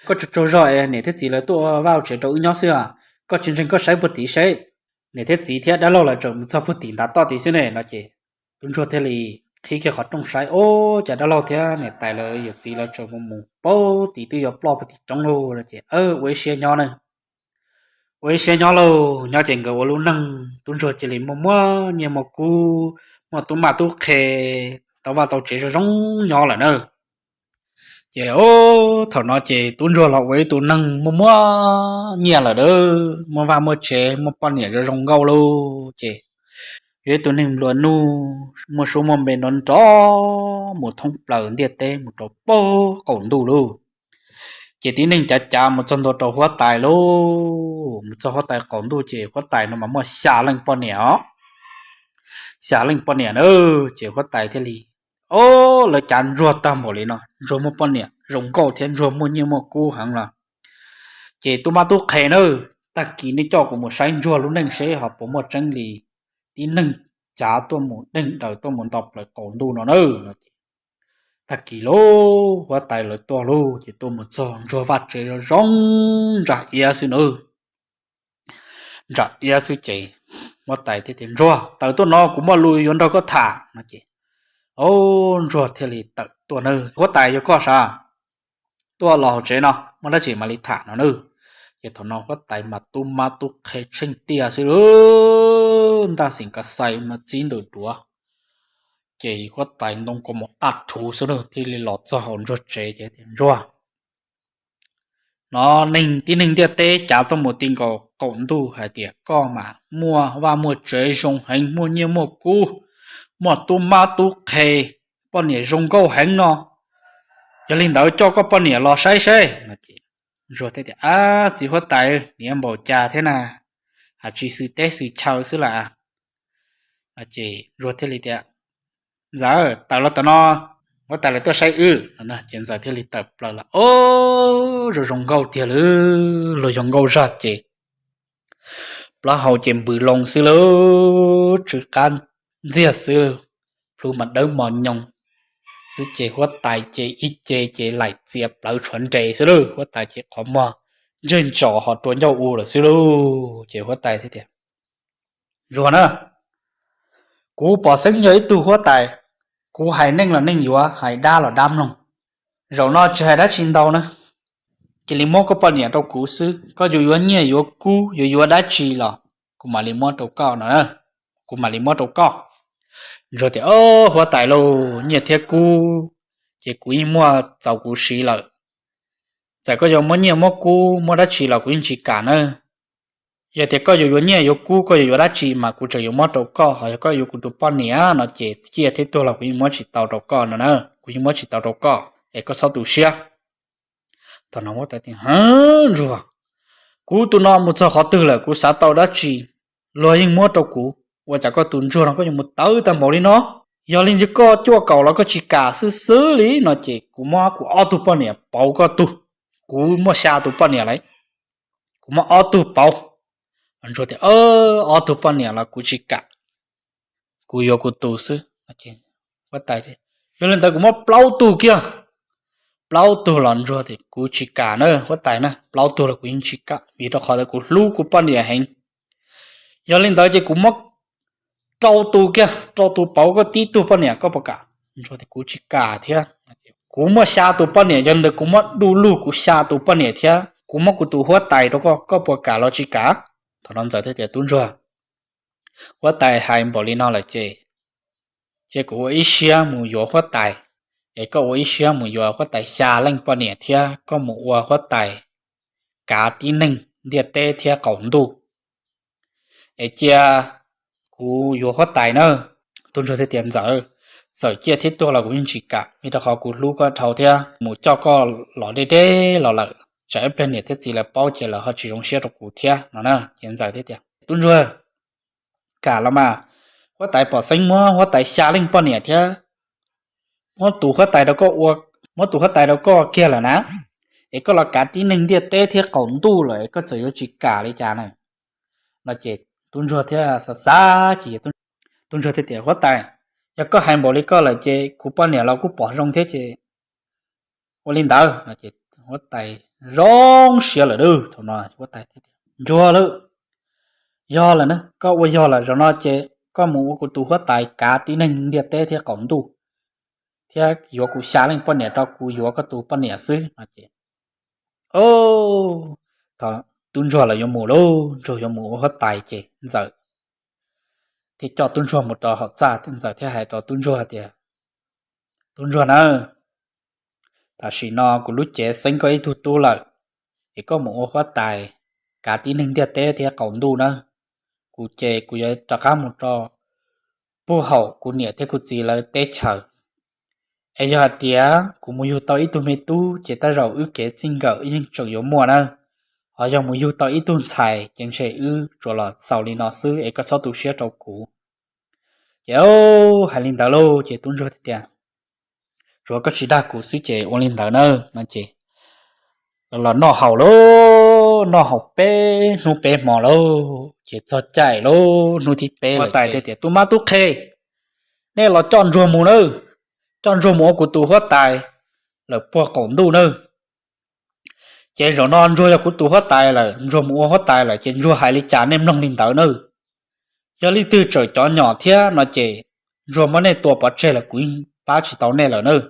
koj tsaug tsaug zog es niam thiab txiv lawv tuaj vaj tsev rau wb nyob xwb os, koj tsis ntseeg koj saib puag tim seb. Niam thiab txiv thiab dab laug lawv tseem mus txog puag tim ntav toj tid xwb ne no ces tub ntsuag thiaj li qhib kiag qhov rooj saib, ub, cas dab laug thiab niam tais lawv yawm txiv lawv tseem mus mus puag tim twb yuav ploj puag tim roob lauj no ces, Ua ib siab nyob na, ua ib siab nyob lauj. Nyob ces nkawd ua lub neej tub ntsuag cia li muaj muaj nyiaj muaj kub, muaj tub maj tub qhe, tau vaj tau tsev zoo zoo nyob lawm na. Ces thaum no ces tub ntsuag los ua ib tug neeg muaj muaj nyiaj lawm lauj, muaj vaj muaj tsev, muaj poj niam zoo zoo nkauj lauj ces yog ib tug neeg nplua nuj muaj suab muaj npe nrov nrov mus thoob plaws ntiaj teb mus rau puag qaum ntuj lauj. Ces tib neeg cav cav mus txog ntua rau huab tais lauj, mus txog huab tais qaum ntuj ces huab tais no mas muaj xya leej poj niam os, xya leej poj niam na. Ces huab tais thiaj li, o, lawv cav ntsuag tag npaum li no, ntsuag muaj poj niam zoo nkauj thiab ntsuag muaj nyiaj muaj kub heev los, ces tub mab tub qhe na, tag kis nej coj kuv mus saib ntsuag lub neej seb ho puas muaj tseeb li tib neeg cav tuaj mus deeg daws tuaj mus nto plaws qaum ntuj no na no ces tag kis lauj, huab tais lawv tuaj lauj, ces tuaj mus txog ntsuag vaj tsev zoo zoo ntsa iab xwb na. Ntsa iab xwb ces huab tais thiaj tias, Ntsuag, tawm tuaj no kuv muaj lus yuav nrog koj tham no ces, o, ntsuag thiaj li tawm tuaj na. Huab tais, yog koj sav, tuaj los hauv tsev no muaj dab tsi mam li tham no na. Ces thaum no huab tais mas tub mab tub qhe tsheej tiaj xwb lauj, ntaj xeem ka xais mas txib ntawm duav. Ces huab tais ntoo kua muag daj rhuv xwb lauj, thiaj li los txog hauv ntsuag tsev ces tias, Ntsuag, no neeg, tib neeg ntiaj teb cav tuaj mus ti nkaus qaum ntuj hais tias koj mas muaj vaj muaj tsev zoo heev, muaj nyiaj muaj kub, muaj tub mab tub qhe, poj niam zoo nkauj heev no. Yog li ntawd coj koj poj niam los saib seb no ces ntsuag thiaj tias, Ab, txiv huab tais, niam npaum cas thiab na, hais tsis xwm teb xwm chaw xwb las no ces ntsuag thiaj li tias, Ntxawm, tawm los tom no, huab tais lawv tuaj saib wb no ces ntxawm thiaj li tawm plaws los, o, zoo zoo nkauj tiag lauj, luag zoo nkauj zog ces plaub hau ces npws loo xwb lauj, tsw qab ntxiag xwb, plhu mas dawb mos nyoos xwb ces huab tais ces ib ce ces laim txias plawv tshuav nres xwb lauj, huab tais ces qhov muag ntseg ntsos ho rua ncauj u lawm xwb lauj. Ces huab tais thiaj tias, Ntsuag na, Kuv pom xeeb yog ib tug huab tais, kuv hais neej los neej yuav, hais dab los dab mloog. Zaum no tsis hais dab tsi ntau na, cia li muab koj poj niam rau kuv xwb, koj yuav yuav nyiaj yuav kub yuav yuav dab tsi los kuv mam li muab rau koj no, kuv mam li muab rau koj. Ntsuag tias, Huab tais lauj, nyiaj thiab kub ces kuv yeej muaj txaus kuv siv lawm. Txawm koj yuav muab nyiaj muab kub muab dab tsi los kuv yeej tsis kam na. Yog tias koj yuav yuav nyiaj yuav kub, koj yuav yuav dab tsi mas kuv tseem yuav muab rau koj, ho yog koj yuav kuv tus poj niam no ces ciaj thiab tuag los kuv yeej muab tsis tau rau koj no na, kuv yeej muab tsis tau rau koj, es koj txhob tu siab. Thaum no huab tais tias, Ntsuag, kuv tus no mus txog qhov twg lawm kuv xav tau dab tsi luag yeej muab rau kuv, ua cas koj tus ntsuag no koj yuav mus tawv tag npaum li no? Yog li ntawd koj cuaj kaum los koj tsis kam xwb xwb li no ces kuv muab kuv ob tug poj niam pauv koj tug. Kuv muaj xya tus poj niam lawm, kuv muab ob tug pauv. Ntsuag tias, Ob tug poj niam los kuv tsis kam, kuv yuav kuv tus xwb. Huab tais, Yog li ntawd kuv muab plaub tug kiag. Plaub tug los Ntsuag tias, Kuv tsis kam na huab tais na, plaub tug los kuv yeej tsis kam vim rau qhov tias kuv hlub kuv poj niam heev. Yog li ntawd ces kuv muab rau tus kiag, rau tus pauv koj tib tug poj niam, koj puas kam? Ntsuag tias, Kuv tsis kam thiab. Kuv muaj xya tus poj niam, yog li ntawd kuv muab du lug kuv xya tus poj niam thiab kuv muab kuv tus huab tais rau koj, koj puas kam los tsis kam? Thaum no Ntxawm thiaj tias, Tub Ntsuag, huab tais hais npaum li no lawm ces cia kuv ua ib siab mus yuav huab tais, es koj ua ib siab mus yuav huab tais xya leej poj niam thiab koj mus ua huab tais kav tib neeg ntiaj teb thiab qaum ntuj, es cia kuv yuav huab tais na. Tub Ntsuag thiaj tias, Ntxawm, txawm ciaj thiab tuag los kuv yeej tsis kam, vim rau qhov kuv hlub koj dhau thiab mus coj koj los deb deb los lawm, tsam ib pliag niam thiab txiv lawv paub ces lawv ho tsis zoo siab rau kuv thiab no na. Ces Ntxawm thiaj tias, Tub Ntsuag, kam los mas, huab tais Pom Xeeb muab huab tais xya leej poj niam thiab muab tus huab tais rau koj ua, muab tus huab tais rau koj kiag lawm na, es koj los kav tib neeg ntiaj teb thiab qaum ntuj lawm es koj txawm yuav tsis kam li cas na? No ces Tub Ntsuag thiaj xav xav ces Tub Ntsuag thiaj tias, Huab tais, yog koj hais npaum li koj lawm ces kuv poj niam los kuj pom zoo thiab ces ua li ntawd no ces huab tais zoo siab lawm. Thaum no huab tais, Ntsuag lauj, yog lawm na, koj ua yog lawm, zaum no ces koj mus ua kuv tus huab tais kav tib neeg ntiaj teb thiab qaum ntuj, thiab yuav kuv xya leej poj niam rau kuv yuav koj tus poj niam xwb no ces, o, thaum Tub Ntsuag lawv yuav mus lauj, Ntsuag yuav mus ua huab tais ces Ntxawm thiaj coj Tub Ntsuag mus rau hauv txaj, Ntxawm thiaj hais rau Tub Ntsuag tias, Tub Ntsuag nawb, tam sim no kuv lub cev xeeb koj ib tug tub lawm, es koj mus ua huab tais kav tib neeg ntiaj teb thiab qaum ntuj nawb. Kuv ces kuv yuav rov qab mus rau puag hauv kuv niam thiab kuv txiv lawv teb chaws. Es yog hais tias kuv mus yug tau ib tug me tub ces tej zaum wb kev txij nkawm yeej tseem yuav muaj nawb. Ho yog mus yug tau ib tug ntxhais ces ntshe wb tsuas los xaus li no xwb es koj txhob tu siab rau kuv. Ces hais li ntawd lauj ces Tub Ntsuag thiaj tias, Tsuav koj tsis dag kuv xwb ces ua li ntawd na no ces los noj haus lauj, noj haus peb hnub peb hmo lauj ces txog caij lauj, hnub thib peb huab tais thiaj tias, Tub mab tub qhe, nej los coj Ntsuag mus nawb, coj Ntsuag mus ua kuv tus huab tais lawm puag qaum ntuj nawb. Ces zaum no Ntsuag yog kuv tus huab tais lawm, Ntsuag mus ua huab tais lawm ces Ntsuag hais li cas nej mloog li ntawd nawb. Yog leej twg tseem cov nyom thiab no ces Ntsuag muab nej tua pov tseg lawm kuv yeej pab tsis tau nej lawm nawb.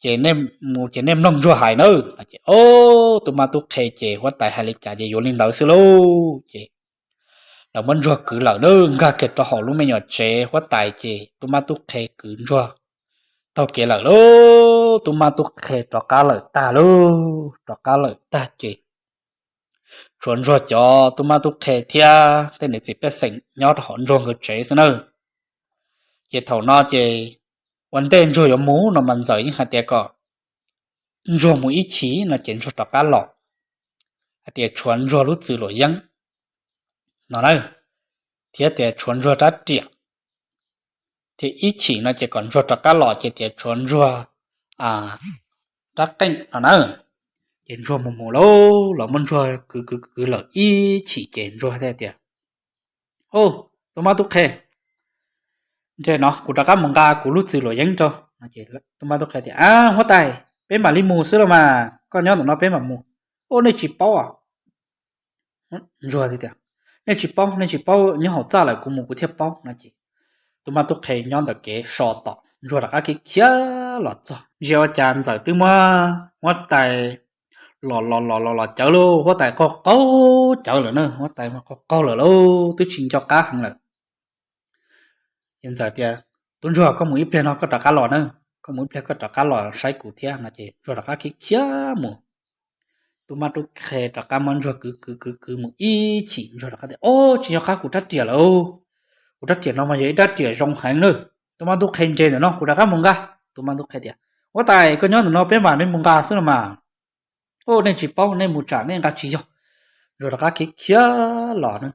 Ces nej mus ces nej mloog Ntsuag hais nawb. Ces o, tub mab tub qhe ces huab tais hais li cas ces yuav li ntawd xwb lauj. Ces lawv muab Ntsuag kwv lawm nawb, nkag kiag rau hauv lub me nyuam tsev huab tais ces tub mab tub qhe kwv Ntsuag taug kev lawm lauj. Tub mab tub qhe rov qab lawm tag lauj, rov qab lawm tag ces tshuav Ntsuag cov tub mab tub qhe thiab tej niam txiv pej xeem nyob rau hauv Ntsuag nkawd tsev xwb nawb. Ces thaum no ces ua ntej Ntsuag yuav mus no mas Ntxawm yeej hais tias kom Ntsuag mus ib chim no ces Ntsuag rov qab los, hais tias tshuav Ntsuag lub txwm luam yeeb no na, thiab tias tshuav Ntsuag rab riam, thiab ib chim no ces kom Ntsuag rov qab los ces tias tshuav Ntsuag rab qeej no na. Ces Ntsuag mus mus lauj, los muab Ntsuag kwv kwv kwv lawm ib chim ces Ntsuag thiaj tias, Au, tub mab tub qhe, ntshe no kuv rov qab mus nqa kuv lub txwm luam yeeb rau. Tub mab tub qhe tias, A, huab tais, peb mam li mus xwb los mas, koj nyob ntawm no peb mam mus. Au, nej tsis paub a? Ntsuag tias, Nej tsis paub, nej tsis paub, nyob hauv txaj lawm, kuv mus kuv thiaj paub no ces Tub mab tub qhe nyob ntawm kev so tom, ntsuag rov qab khiav khiav los txog, ntsia ua cas ntxawm twb muab huab tais los los los los los cawv lauj, huab tais qaug qaug cawv lawm na, huab tais qaug qaug lawm lauj, twb tsis nco qab heev lawm. Ces ntxawm tias, Tub ntsuag, koj mus ib pliag no koj rov qab los na, koj mus ib pliag koj rov qab los saib kuv thiab no ces ntsuag rov qab khiav khiav mus. Tub mab tub qhe rov qab muab ntsuag kwv kwv kwv kwv mus ib chim, ntsuag rov qab tias, Ob, tsis nco qab kuv rab riam lawm, kuv rab riam no mas yog ib rab riam zoo heev na. Tub mab tub qhe nres ntawm no kuv rov qab mus nqa. Tub mab tub qhe tias, Huab tais, koj nyob ntawm no peb mam li mus nqa xwb los mas. Ub, nej tsis paub, nej mus tsam nej nqa tsis yog. Ntsuag rov qab khiav khiav los na,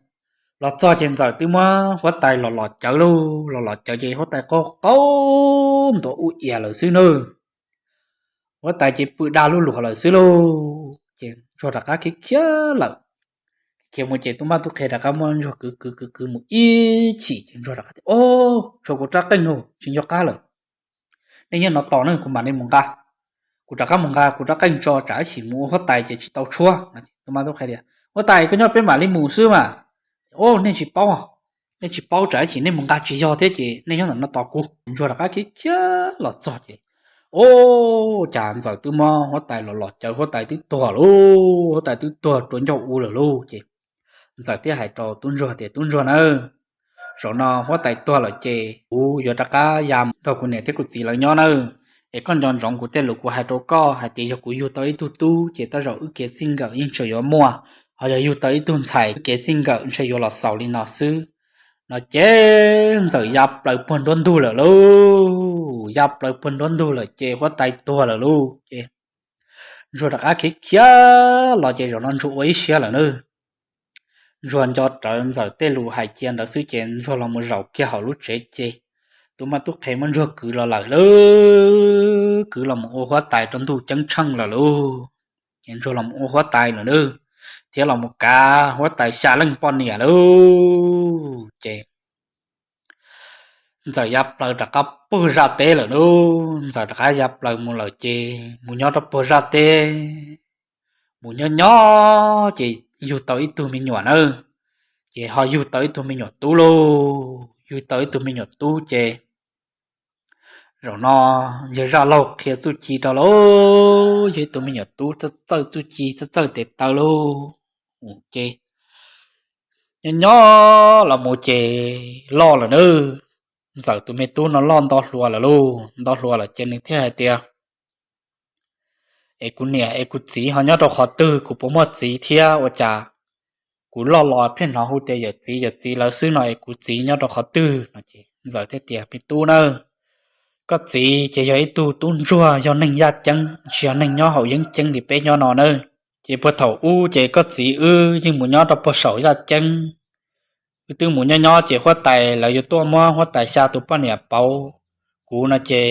los txog ces ntxawm twb muab huab tais los los cawv lauj, los los cawv ces huab tais qaug qaug ntuav ub iab lawm xwb na. Huab tais ces pw dag lub luag lawm xwb lauj. Ces ntsuag rov qab khiav khiav lawm. Khiav mus ces tub mab tub qhe rov qab muab ntsuag kwv kwv kwv kwv mus ib chim ces ntsuag rov qab tias, Ob, tshuav kuv rab qeej no tsis nco qab lawm. Nej nyob no tos na, kuv mam li mus nqa. Kuv rov qab mus nqa kuv rab qeej tso, tsam ib chim mus ua huab tais ces tsis tau tshuab. Tub mab tub qhe tias, Huab tais, koj nyob peb mam li mus xwb mas. Ub, nej tsis paub, nej tsis paub, tsam ib chim nej mus nqa tsis yog thiab ces nej nyob ntawm no tos kuv. Ntsuag rov qab khiav khiav los txog ces, ub, cas ntxawm twb muab huab tais los los cawv, huab tais twb tuag lauj, huab tais twb tuag rau ncauj ub lawm lauj. Ces ntxawm thiaj hais rau tub ntsuag tias, Tub ntsuag nawb, zaum no huab tais tuag lawm ces kuv yuav rov qab ya nrog kuv niam thiab kuv txiv lawv nyob nawb. Es koj nco ntsoov kuv tej lus kuv hais rau koj hais tias yog kuv yug tau ib tug tub ces tej zaum wb kev txij nkawm yeej tseem yuav muaj, ho yog yug tau ib tug ntxhais wb kev txij nkawm ntshe yuav los xaus li no xwb. No ces ntxawm ya plaws puag nruab ntug lawm lauj, ya plaws puag nruab ntug lawm ces huab tais tuag lawm lauj. Ces ntsuag rov qab khiav khiav los ces zaum no ntsuag ua ib siab lawm na. Ntsuag nco rawv ntxawm tej lus hais cia ntawd xwb ces ntsuag los mus zaum kiag hauv lub tsev ces tub mab tub qhe muab ntsuag kwv los lawm lauj, kwv los mus ua huab tais rau ntuj ceeb tsheej lawm lauj. Ces ntsuag los mus ua huab tais lawm na, thiab los mus kav huab tais xya leej poj niam lauj. Ces ntxawm ya plaws rov qab puag zaj teb lawm lauj, ntxawm rov qab ya plaws mus lawm ces mus nyob rau puag zaj teb, mus nyob nyob ces yug tau ib tug me nyuam na, ces ho yug tau ib tug me nyuam tub lauj, yug tau ib tug me nyuam tub ces zaum no yog zaj laug qhia txuj ci rau lauj, yog ib tug me nyuam tub txawj txawj txuj ci txawj txawj tes taw lauj. Ces nyob nyob los mus ces loj lawm na, ntxawm tus me tub no loj nto hluas lawm lauj, nto hluas lawm ces nws thiaj hais tias, Es kuv niam es kuv txiv ho nyob rau qhov twg, kuv puas muaj txiv thiab ua cas kuv loj los pheej hnov hu tias yawm txiv yawm txiv lawv xwb no, es kuv txiv nyob rau qhov twg no ces ntxawm thiaj tias, Me tub nawb, koj txiv ces yog ib tug tub ntsuag, yog neeg yaj ceeb, tsis yog neeg nyob haus yeeb ceeb li peb nyob no nawb. Ces puag thaum ub ces koj txiv wb yeej mus nyob rau puag saum yaj ceeb, wb twb mus nyob nyob ces huab tais lawv yuav tuaj muab huab tais xya tus poj niam pauv kuv no ces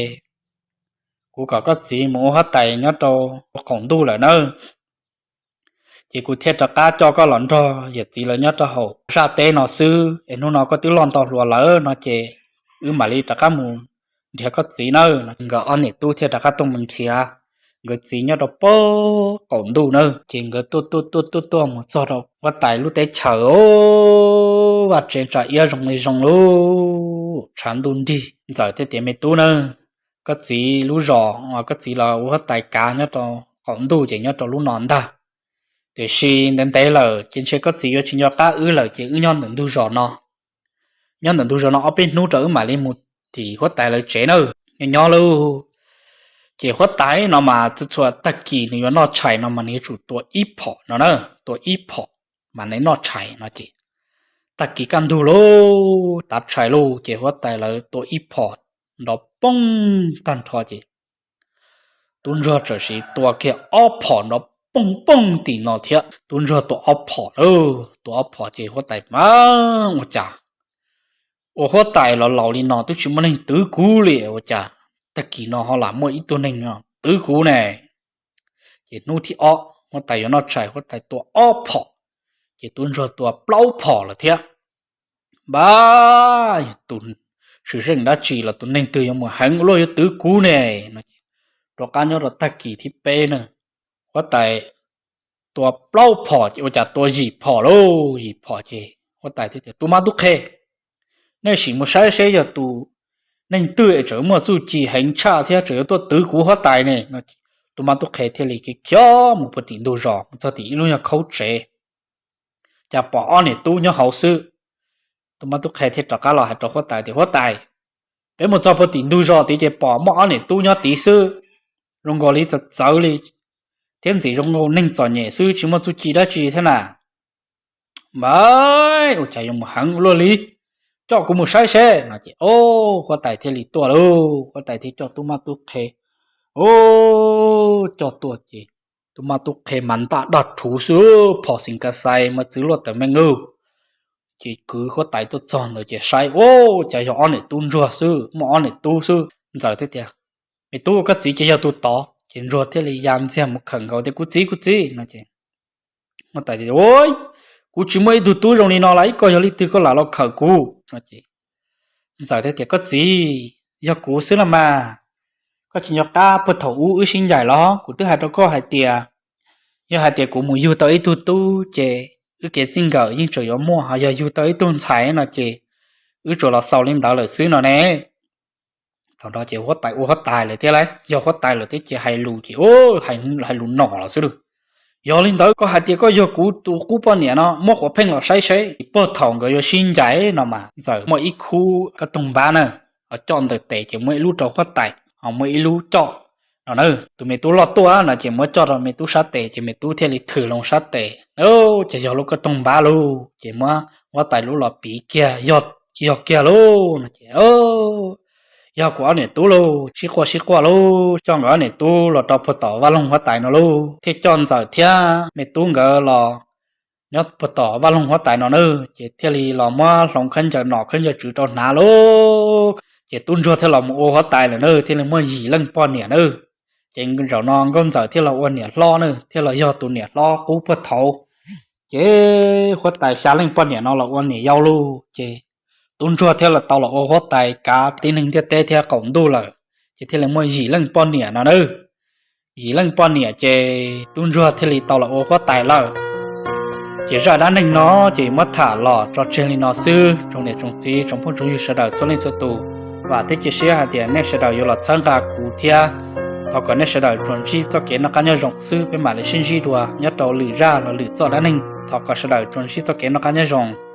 kuv kom koj txiv mus ua huab tais nyob rau qaum ntuj lawm nawb. Ces kuv thiaj rov qab coj koj los nrog yawm txiv lawv nyob rau hauv zaj teb no xwb, es hnub no koj twb loj nto hluas lawm no ces wb mam li rov qab mus nrhiav koj txiv nawb no. Nkawd ob niam tub thiaj rov qab tuaj mus nrhiav nkawd txiv nyob rau puag qaum ntuj nawb. Ces nkawd tuaj tuaj tuaj tuaj tuaj mus txog rau huab tais lub teb chaws, vaj tsev ntsa iab zoo li zoo lauj, tshav ntuj nrig. Ntxawm thiaj tias, Me tub nawb, koj txiv lub zos uas koj txiv los ua huab tais kav nyob rau qaum ntuj ces nyob rau lub no ntag. Tiam sis ntev ntev lawm ces ntshe koj txiv yuav tsis nco qab wb lawm ces wb nyob ntawm ntug zos no, nyob ntawm ntug zos no ob peb hnub rau wb mam li mus tim huab tais lawv tsev nawb. Nyob nyob lauj, ces huab tais no mas txhua txhua tag kis nws yuav noj tshais no mas nws yuav tsum tua ib phom no na, tua ib phom mas nws noj tshais no ces tag kis kaj ntug lauj, tav tshais lauj ces huab tais lawv tua ib phom nrov pooj tag nrho ces tub ntsuag txawm sim tua kiag ob phom nrov pooj pooj tim no thiab. Tub ntsuag tua ob phom lauj, tua ob phom ces huab tais mas ua cas ua huab tais los laus li no twb tsis muaj neeg twv kuv li, ua cas tag kis no ho lam muaj ib tug neeg twv kuv ne? Ces hnub thib ob huab tais yuav noj tshais huab tais tua ob phom, ces tub ntsuag tua plaub phom lawm thiab. Npab, tus swm zeej dab tsi los tus neeg twg yuav mus heev ua luaj yuav twv kuv ne no. Rov qab nyob rau tag kis thib peb na, huab tais tua plaub phom ces ua cas tua yim phom lauj, yim phom ces huab tais thiaj tias, Tub mab tub qhe, nej sim mus saib seb yog tus neeg twg es tseem muaj txuj ci heev tshaj thiab tseem yuav tuaj twv kuv huab tais ne. Tus mab tub qhe thiaj li khiav mus puag tim ntug zos mus txog tim ib lub nyuag khaub tsev, cas pom ob niam tub nyob hauv xwb. Tus mab tub qhe thiaj rov qab los hais rau huab tais tias, Huab tais, peb mus txog puag tim ntug zos tid ces pom muaj ob niam tub nyob tid xwb, zoo nkaus li txawv txawv li, thiab ntxim zoo nkaus neeg txom nyem xwb, tsis muaj txuj ci dab tsi thiab na. Mas ua cas yuav mus heev ua luaj li, coj kuv mus saib seb no ces, o, huab tais thiaj li tuaj lauj. Huab tais thiaj coj tub mab tub qhe, o, coj tuaj ces tub mab tub qhe mas ntaj daj rhuv xwb, phom xis kas xais mas txwv luaj tawm meej lauj. Ces kwv huab tais tuaj txog ntawd ces saib, o, cas yog ob niam tub ntsuag xwb, muaj ob niam tub xwb. Ntxawm thiaj tias, Me tub, koj txiv ces yog tus tod. Ces ntsuag thiaj li ya ntxiag mus khawm nkaus tias, Kuv txiv, kuv txiv no ces, o, kuv tsis muaj ib tug tub zoo li no lawm, koj yog leej twg koj lam los khawm kuv no ces, ntxawm thiaj tias, Koj txiv, yog kuv xwb los mas, koj tsis nco qab puag thaum ub wb sib ncaim los kuv twb hais rau koj hais tias, yog hais tias kuv mus yug tau ib tug tub ces wb kev txij nkawm yeej tseem yuav muaj, ho yog yug tau ib tug ntxhais no ces wb tsuas los xaus li ntawd lawm xwb no ne. Thaum no ces huab tais ua huab tais lawm thiab lauj, yog huab tais lawm thiab ces hais lus ces, hais lus nom los xwb lauj. Yog li ntawd koj hais tias koj yog kuv tus qub poj niam no, muab quav pheej los saib seb. Puag thaum nkawd yuav sib ncaim no mas ntxawm muaj ib khub koj toog npab na, ho coj ntawm tes ces muaj ib lub rau huab tais, ho muaj ib lub coj no na. Tus me tub loj tuaj no ces muab coj rau me tub sab tes ces me tub thiaj li thwm loo sab tes. Ces yog lub koj toog npab lauj, ces muab huab tais lub los piv kiag, yog kiag lauj no ces, Yog kuv ob niam tub lauj, sib quaj sib quaj lauj, coj nkawd ob niam tub los rau puag tom vaj loog huab tais no lauj, thiaj coj ntxawm thiab me tub nkawd los nyob puag tom vaj loog huab tais no na. Ces thiaj li los muab hloov khaub ncaws nom khaub ncaws tswv rau hnav lauj. Ces tub ntsuag thiaj los mus ua huab tais lawm na, thiaj li muaj yim leej poj niam na. Ces zaum no nkauj ntxawm thiaj los ua niam hlob na, thiaj los yog tus niam hlob qub puag thaud. Ces huab tais xya leej poj niam no los ua niam yau lauj, ces tub ntsuag thiaj los tau los ua huab tais kav tib neeg ntiaj teb thiab qaum ntuj lawm. Ces thiaj li muaj yim leej poj niam no na. Yim leej poj niam ces tub ntsuag thiaj li tau los ua huab tais lawm. Ces zaj dab neeg no ces muab tham los tso tseg li no xwb. Tsoom niam tsoom txiv tsoom phooj tsoom ywg sawv daws txhua leej txhua tus, vam thiab cia siab hais tias nej sawv daws yuav los txhawb nqa kuv thiab. Thov kom nej sawv daws tsuas ntsib txoj kev noj qab nyob zoo xwb, peb mam li sib ntsib dua nyob rau lwm zaj los lwm txoj dab neeg. Thov kom sawv daws tsuas ntsib txoj kev noj qab nyob zoo.